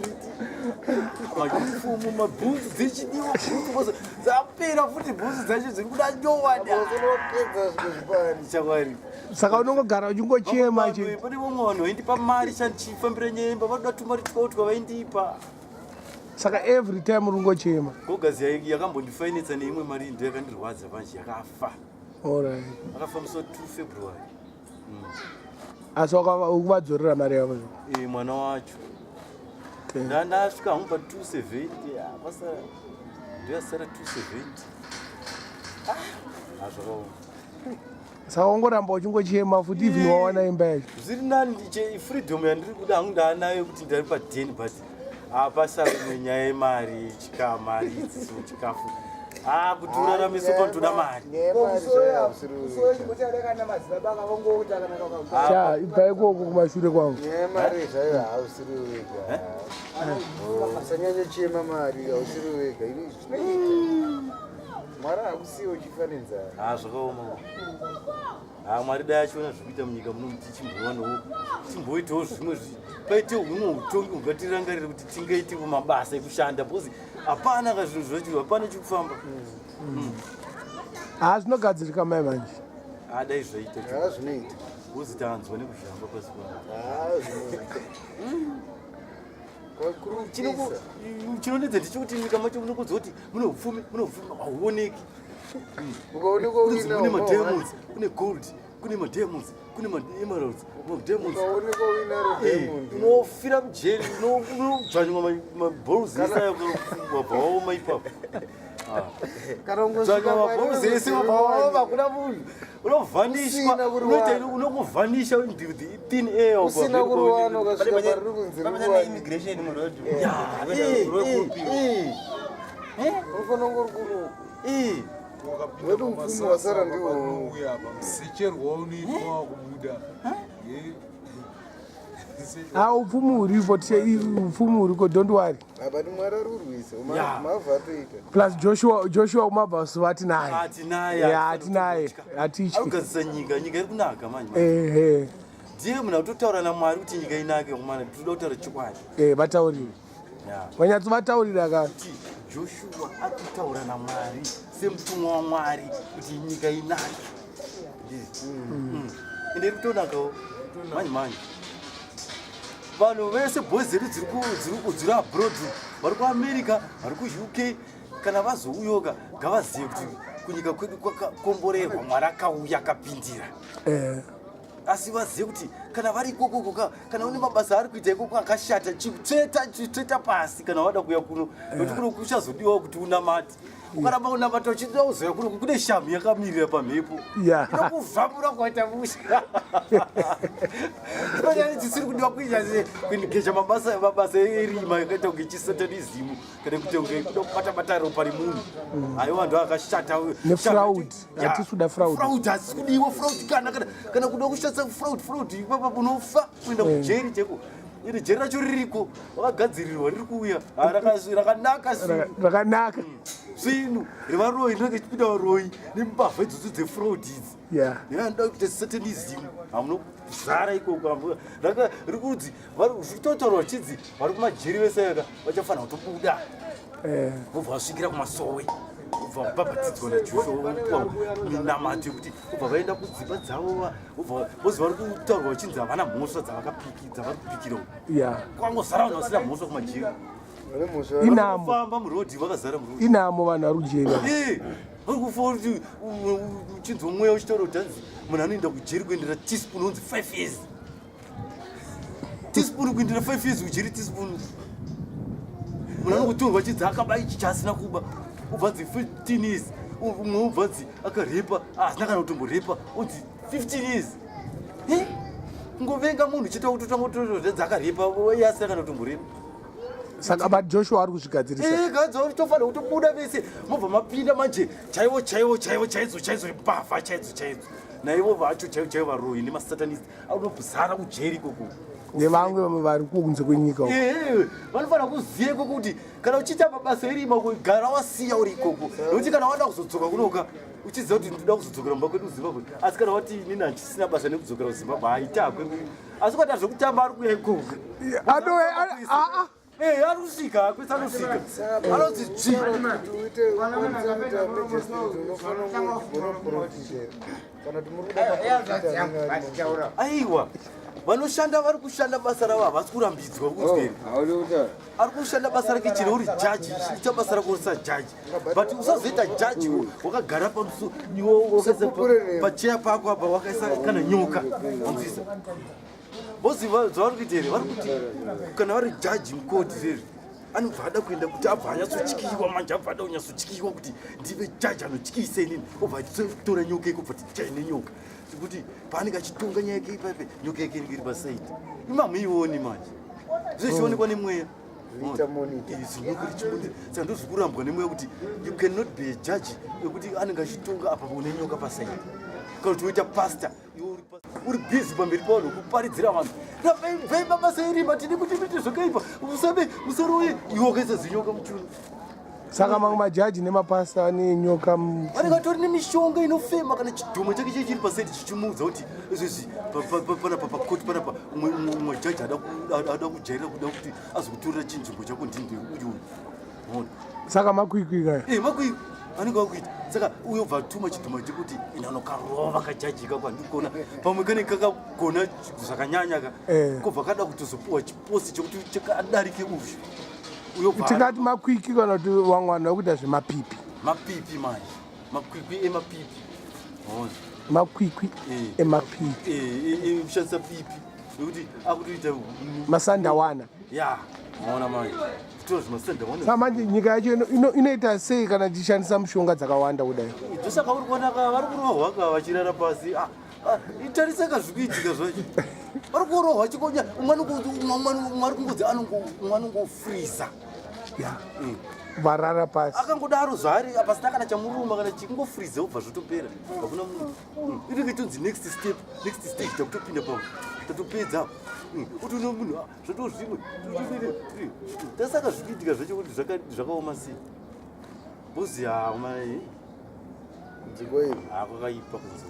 Mauniform, mabhutsu dzichidiwa bhutsu bose dzapera futi bhutsu dzacho dziri kuda nyowani. Unopedza zvikuzvipani. Chakwari. Saka unongogara uchingochema che. Pane vamwe vanhu vaindipa mari chandichifambira nyemba vanoda tumari twautwa vaindipa. Saka every time uri kungochema. Gogazi yakambondifainetsa neimwe mari ndo yakandirwadza manje yakafa. Alright. Akafa musi wa 2 February. Asi ukuvadzorera mari yavo. Eh, mwana wacho. Okay. Ndasvika hangu pa 270 pasara ndoyasara 270. Ah, zvakaoma. Saka ungoramba uchingochema futi even wawana imba yacho. Zviri nani freedom yandiri kuda hangu ndaanayo kuti ndari pa 10 but hapasara imwe nyaya yemari chikamari idzi chikafu. Ah, kuti urarame so panotoda mari. Nyaya yemari zvayo hausiri wega. Cha, ibva ikoko kumashure kwangu. Nyaya yemari zvayo hausiri wega. Usanyanyochema mari hausiri wega. Ini zvinoita. Mwari hakusiye uchifa nenzara. Ah, zvakaoma. Ah, Mwari dai achiona zvekuita munyika muno kuti tichimbowanawo timboitawo zvimwe paite humwe utongi hungatirangarire kuti tingaitewo mabasa ekushanda because hapana ka zvinhu zvacho hapana chikufamba. Ah, zvinogadzirika mai manje. Ah, dai zvaita. Ah, zvinoita. Because tanzwa nekuzhamba pasi pano. Ah, zvinoita. Kwakurupisa. Chinonetsa ndechekuti nyika macho munokudzwa kuti mune upfumi, mune upfumi hauoneki. Ukaonekwa Kunzi uinawo kune madiamonds, kune gold, kune madiamonds, kune maemeralds, madiamonds. Ukaonekwa uinaro diamond. Unofira mujeri, unodzvanywa mabhoruzi ese ayo wabva waoma ipapo. Kana ungosvika Dzvanywa mabhoruzi ese wabva waoma kuna munhu. Unovhanishwa, Usina kuruwana. unongovhanisha into the thin air. Usina kuruwana ukasvika pariri kunzi Pamene ruwani. immigration muroad. Unofanira kunge uri kuno. Wedu upfumi wasara ndiwo. Msecherwa unoitwa kubuda. Ah, upfumi huripo, upfumi huriko, don't worry. Apa ndi Mwari ari kurwisa. Yeah. Mavhu atoita. Plus Joshua umabva tinaye. Atinaye. Yeah, atinaye. Hatityi. Arikugadzisa nyika, nyika iri kunaka manje. Ehe. Ndiye munhu akutotaura naMwari kuti nyika inake kumana tinoda kutaura chokwadi. Eh, vataurire. Yeah. Vanyatsovataurira ka. Kuti Joshua akutaura naMwari semutumwa waMwari kuti nyika inake. Ende iri kutonakawo manje manje. Vanhu vese boys dzedu dziri abroad vari kuAmerica, vari kuUK kana vazouyoka ngavazive kuti kunyika kwedu kwakakomborerwa Mwari akauya akapindira. Eh. Asi vazive kuti kana vari ikoko kana une mabasa ari kuita ikoko akashata chitsveta pasi kana wada kuuya kuno nokuti kuno kuchazodiwawo kuti unamate. Ukaramba unamata uchida kuzouya kuno kune shamu yakamirira pamhepo. Yeah. Inokuvhambura kuwaita musha. Kunyanya dzisiri kudiwa kuita kuengeja mabasa erima yakaita kunge chisatanism kana kuti kunge kuda kubata-bata ropa remunhu. Aiwa vanhu akashata. Nefraud. Yeah. Hatisi kuda fraud. Fraud hatisi kudiwa fraud kana kuda kushandisa fraud ipapa unofa kuenda kujeri cheko. Iri jeri racho ririko wakagadzirirwa riri kuuya. Rakanaka svinu. Rakanaka. Svinu revaroyi rinenge richipinda varoyi nembavha idzodzo dzefraud idzi. Yeah. Nevanoda kuita satanism hamunozara ikoko. Riri kunzi zvikutotaurwa vachinzi vari kumajeri vese aka vachafanira kutobuda. Eh. Vobva vasvikira kumasowe. Vobva vabhabhatidzwa naJoshua vopuwa minamato yekuti vobva vaenda kudzimba dzavo vobva vozi vari kutaurwa vachinzi havana mhosva dzavari kupikira uku. Yeah. Kwangozara vanhu vasina mhosva kumajeri. Vane mhosva. Inamo. Famba murodhi vakazara murodhi. Inamo vanhu vari kujeri. Eh, vari kufa kuti uchinzwa mweya uchitaura kuti hanzi munhu anoenda kujeri kuendera teaspoon unonzi 5 years. Teaspoon kuendera 5 years kujeri teaspoon. Munhu anokutorwa achinzi akaba ichi chaasina kuba. Ubva nzi 15 years. Umwe ubva nzi akarepa, asina kana kutomborepa, unzi 15 years. Eh? Kungovenga munhu chete kutotanga kutorodza akarepa, iye asina kana kutomborepa. Saka but Joshua ari kuzvigadzirisa. Eh, gadza tofanira kutobuda vese mobva mapinda manje chaivo chaivo chaivo chaidzo chaidzo mbavha chaidzo chaidzo naivo vacho chaivo chaivo varoyi nemasatanist anobzara kujeri ikoko nevamwe vamwe vari kunze kwenyika uko. Eh, vanofanira kuziva ikoko kuti kana uchiita mabasa erima gara wasiya uri ikoko nekuti kana wada kuzodzoka kunoka uchiziva kuti ndinoda kuzodzokera mumba kwedu kuzimbabwe asi kana wati inini handisina basa nekudzokera kuzimbabwe haitakwe asi kwata zvekutamba ari kuya ikoko aa Eh, ari kusvika kwese anosvika anonzi dzvi aiwa vanoshanda vari kushanda basa ravo havasi kurambidzwa kudzweri ari kushanda basa rake chero uri jaji ita basa rako uri sajaji but usazoita jaji wakagara pamuso iwe pacheya pako apa wakaisa kana nyoka wanzwisa bozi zvavari kuita here vari kuti kana vari jaji mukoti zvezvi anobva ada kuenda kuti abva anyatsotyiwa manje abva ada kunyatsotyiwa kuti ndive jaji anotyisa inini obva achitora nyoka iko bva tichai nenyoka sekuti paanenge achitonga nyaya yake ipaipe nyoka yake inenge iri pasaidi imamuioni manje zvezvionekwa nemweya zinyoka richibundi saka ndozvikurambwa nemweya kuti you cannot be a judge yekuti anenge achitonga apa une nyoka pasaidi kana kuti woita pastor uri busy pamberi pavanhu kuparidzira vanhu bvei mabasa erima tine kuti muite zvakaipa usabe musaroye iwe wakaisa zinyoka muchuno saka mamwe majaji nemapasta ane nyoka vanenge vatori nemishonga inofema kana chidhoma chake chee chiri pasaidi chichimuudza kuti izvezvi panapa pakoti panapa umwe jaji ada kujairira kuda kuti azokutorera chinzvimbo chako ndini uyu uyu saka makwikwi kaya eh makwikwi anenge akuita saka uyo bva atuma chidhuma chekuti ina nokarova kajajika kwandikona pamwe kane kakagona zvakanyanya ka eh. kobva kada kutozopuwa chiposi chekuti chakadarike uyu uyo bva tingati makwikwi kana kuti vamwe vanhu vakuita zvemapipi mapipi manje makwikwi emapipi ona makwikwi eh. emapipi eh, kushandisa pipi nekuti akutoita masandawana ya maona manje Saka manje nyika yacho inoita sei kana tichishandisa mishonga dzakawanda kudai? Ndosaka uri kuona ka vari kurohwa ka vachirara pasi. Ah, ah, itarisaka zviri kuitika zvacho. Vari kurohwa chikonya umwe umwe ari kungodzi anongo umwe anongofreeza. Ya. Varara pasi. Akangodaro zvaari pasina kana chamuruma kana chikungofreeza ubva zvotopera. Hakuna munhu. Hmm. Inenge itonzi next step, next stage takutopinda pamwe. Tatopedza. Kuti uno munhu zvatoo zvimwe tasaka zvikuitika zvacho kuti zvakaoma sei bhozi hama kwakaipa kunze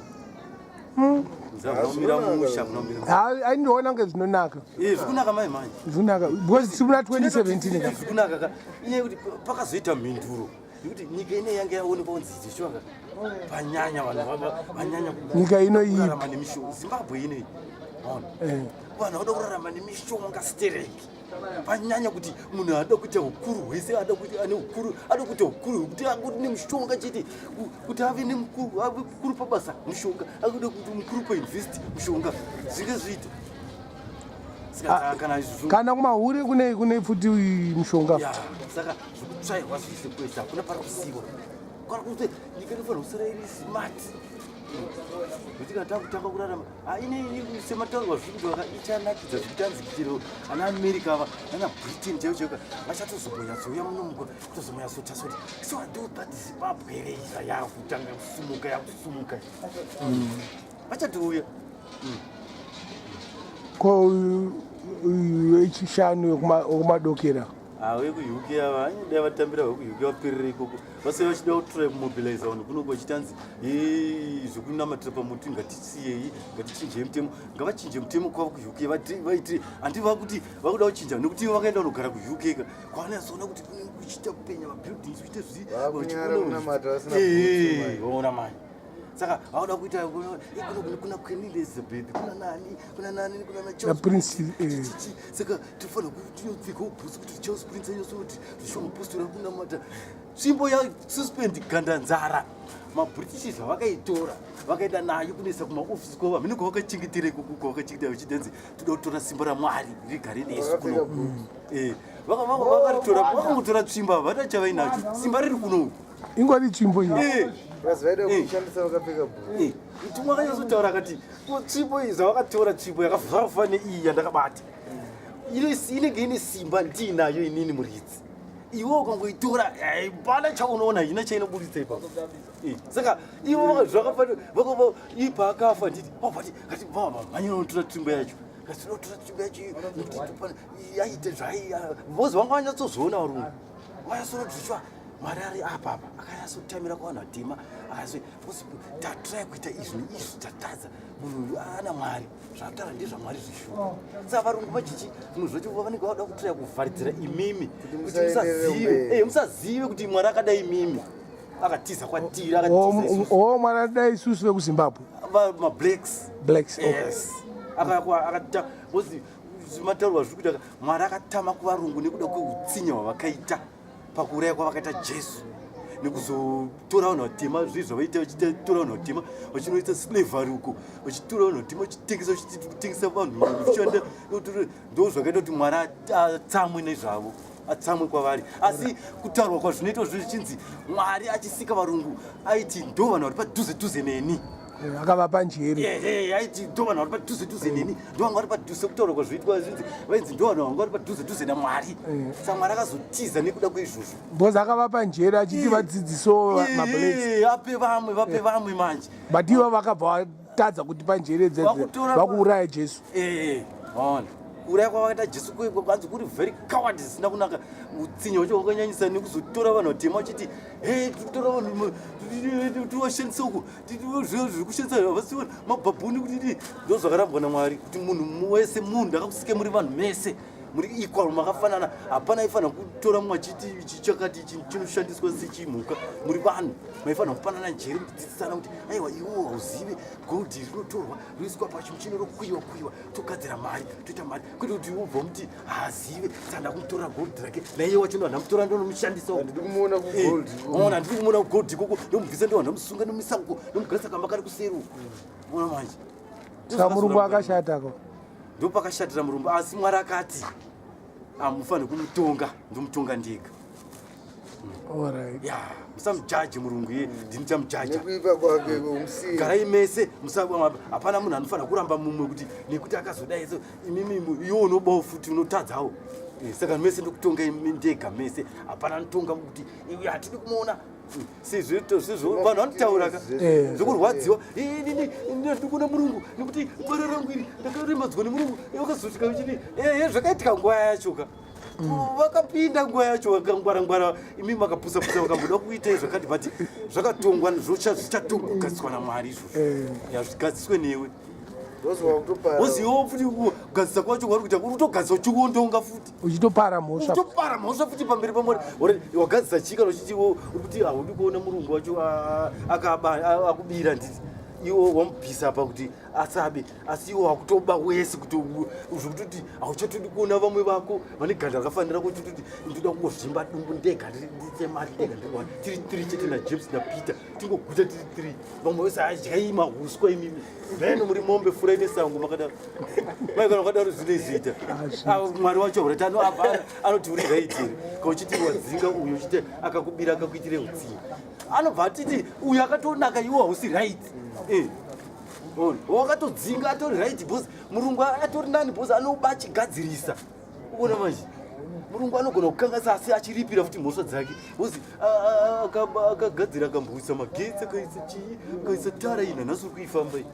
Aindiona kunge zvinonaka. Eh, zvikunaka mai manje. Zvikunaka because tiri muna 2017 ka. Zvikunaka ka. Inyaya yekuti pakazoita mhinduro. Yekuti nyika ine yange yaonekwa kunzi ichi ka. Panyanya vanhu vanyanya nyika ino iyi. Kurarama nemishonga. Zimbabwe ine. Ona. Eh. Vanhu vanoda kurarama nemishonga stereki. Panyanya kuti munhu ada kuita ukuru hwese ada kuti ane ukuru ada kuita ukuru hwekuti angoti nemushonga chete kuti ave nemukuru ave mukuru pabasa mushonga akuda kuti mukuru pauniversity mushonga zvinge zviita ah, kana kumahure kune kune futi mushonga saka zvekutsvairwa zvese kwese hakuna pari kusiwa kana kuti nyika inofanira kusara iri smart nekuti kana takutanga kurarama ah, ine semataurwa zviri kuti ichanakidza zvekuti anzi chero ana america ava nana britain chaivo chaivo vachatozombonyatsouya munomuka kutozombonyatsotarisa kuti so ado that zimbabwe here iza yakutanga kusumuka yakusumuka vachatouya Ko wechishanu wekumadokera Ah, vekuUK ava anodai vatambira vekuUK vaperere ikoko vasai vachida kutraya kumobiliza vanhu kunoko vachiti hanzi zvekunamatira pamuti ngatisiyei ngatichinjei mutemo ngavachinje mutemo kwavo kuUK vaitire handi vakuti vakuda kuchinja nekuti ivo vakaenda vanogara kuUK ka kwavanonyatsoona kuti kuchiita kupenya mabuildings kuite zviona manje saka vakuda kuita kuna Queen Elizabeth kuna nani kuna nani kuna na Charles Prince eh. saka tofanira tinopfeka ubhusi kuti Charles Prince anyatso kuti zvisho mupostori ari kunamata tsvimbo ya suspend gandanzara mabritish zvavakaitora vakaenda nayo kunoisa kumaofisi kwavo hamene kwavakachengetera ikoko kwavakachengetera vachidanzi toda kutora simba ramwari rigare nesu kuno eh, vakaritora vakangotora tsvimbo havana chavainacho simba riri kuno ingori tsvimbo iyi eh. vaida eh. kuishandisa vakapfeka bhuru eh. mutumwa akanyatsotaura akati tsvimbo iyi zvavakatora tsvimbo yakavharwa neiyi yandakabata Inenge ine simba ndiinayo inini muridzi. Iwe ukangoitora hapana chaunoona, haina chainoburitsa ipapo. Saka ivo zvakafanira vakava ipa akafa nditi vabati kati vamhanyira unotora tsvimbo yacho. Kati unotora tsvimbo yacho iyo nekuti yaite zvai vozi vanga vanyatsozviona varungu. Vanyatsoona Mwari ari apa apa akanyatsotamira kuvanhu vatema akazoti tatrai kuita izvi neizvi tatadza munhu uyu ana Mwari zvataura ndezvaMwari zvishuwa. Oh. Saka varungu vachichi zvimwe zvacho vanenge vada kutraya kuvharidzira imimi kuti musazive musazive kuti Mwari akadai imimi akatiza kwatiri akatiza isusu. Oh, Mwari akadai isusu vekuZimbabwe. Mablacks. Blacks, okay. Yes. Akata because mataurwa zviri kuita Mwari akatama kuvarungu nekuda kweutsinye hwavakaita pakuuraya kwavakaita Jesu nekuzotora vanhu vatema zvii zvavaita vachitora vanhu vatema vachinoita slavery uko vachitora vanhu vatema vachitengesa vachitengesa vanhu vachishanda ndo zvakaita kuti Mwari atsamwe nezvavo atsamwe kwavari asi kutaurwa kwazvinoitwa zvo zvichinzi Mwari achisika varungu aiti ndo vanhu vari padhuze dhuze neni akavapa njere aiti ndo vanhu vari padhuze dhuze neni ndo vanga vari padhuze kutaura kwazvoitwa zvinzi vainzi ndo vanhu vanga vari padhuze dhuze naMwari. Saka Mwari akazotiza nekuda kweizvozvo because akavapa njere achiti vadzidziso mablacks ape vamwe vape vamwe manje but ivo vakabva vatadza kutipa njere dzedze vakuuraya Jesu. Ona kuuraya kwavakaita Jesu kwanzi kuri very coward zisina kunaka utsinye wacho wakanyanyisa nekuzotora vanhu vatema vachiti he tikutora vanhu tiwashandise uku zviri kushandisa havasiona mabhabhuni kuti ndo zvakarambwa naMwari kuti munhu wese munhu ndakakusike muri vanhu mese muri equal makafanana hapana aifanira kutora mumwe achiti ichi chakati ichi chinoshandiswa sechimhuka muri vanhu maifanira kupanana njere muchidzidzisana kuti aiwa iwo hauzive gold rinotorwa roiswa pachimuchini rokuyiwa kuyiwa togadzira mari toita mari kwete kuti ubva muti haazive saka ndakumutorera gold rake naiye wacho ndo ndamutora ndonomushandisa Handidi kumuona kugold. Ona handidi kumuona kugold ikoko ndomubvisa ndo ndamusunga ndomisa uko ndomugarisa kamba kari kuseri uko ona manje. Saka murungu akashata ko? Ndopakashatira murungu asi Mwari akati amufaniri kumutonga ndomutonga ndega. Alright. Ya musamujaji murungu iye ndini chamujaja. Nekuipa kwake umusiye. Garai mese hapana munhu anofanira kuramba mumwe kuti nekuti akazodai so imimi iwe unobawo futi unotadzawo. Saka mese ndokutonga ndega mese hapana anotonga kuti iwe hatidi kumuona. Sezvo vanhu vanotaura ka zvekurwadziwa inini ndikuona murungu nekuti bara rangu iri ndakaremadzwa nemurungu vakazosvika vachiti zvakaitika nguva yacho ka vakapinda nguva yacho vakangwarangwara imi makapusa pusa vakamboda kuita zvakati but zvakatongwa zvichatongwa kugadziswa naMwari izvozvo hazvigadziswe newe woziwo futi kugadzisa kwacho kwauri kuita uri kutogadzisa uchiwondonga futi uchitopara mhosva uchitopara mhosva futi pamberi paMwari wagadzisa chii kana uchiti uri kuti haudi kuona murungu wacho akubira nditi iwo wamubvisa apa kuti asabe asi iwo wakutoba wese kuti zvekutoti hauchatodi kuona vamwe vako vane ganda rakafanira kuti toti ndoda kungozvimba dumbu ndega ndiite mari ndega ndikuwana tiri tiri chete naJames naPeter tingoguta tiri tiri vamwe vese adyai mahuswa imimi mheno muri mombe furai nesango makadaro mai kana wakadaro zvinoizviita Mwari wacho urati anoti uri right here ka uchiti wadzinga uyu uchiti akakubira akakuitire utsinye anobva atiti uyu akatonaka iwo hausi right. Wakatodzinga atori right because murungu atori nani because anoba achigadzirisa ukuona manje murungu anogona kukanganisa asi achiripira futi mhosva dzake because akagadzira akamboisa magetsi akaisa chii akaisa tara iyi nanhasi uri kuifamba iyi.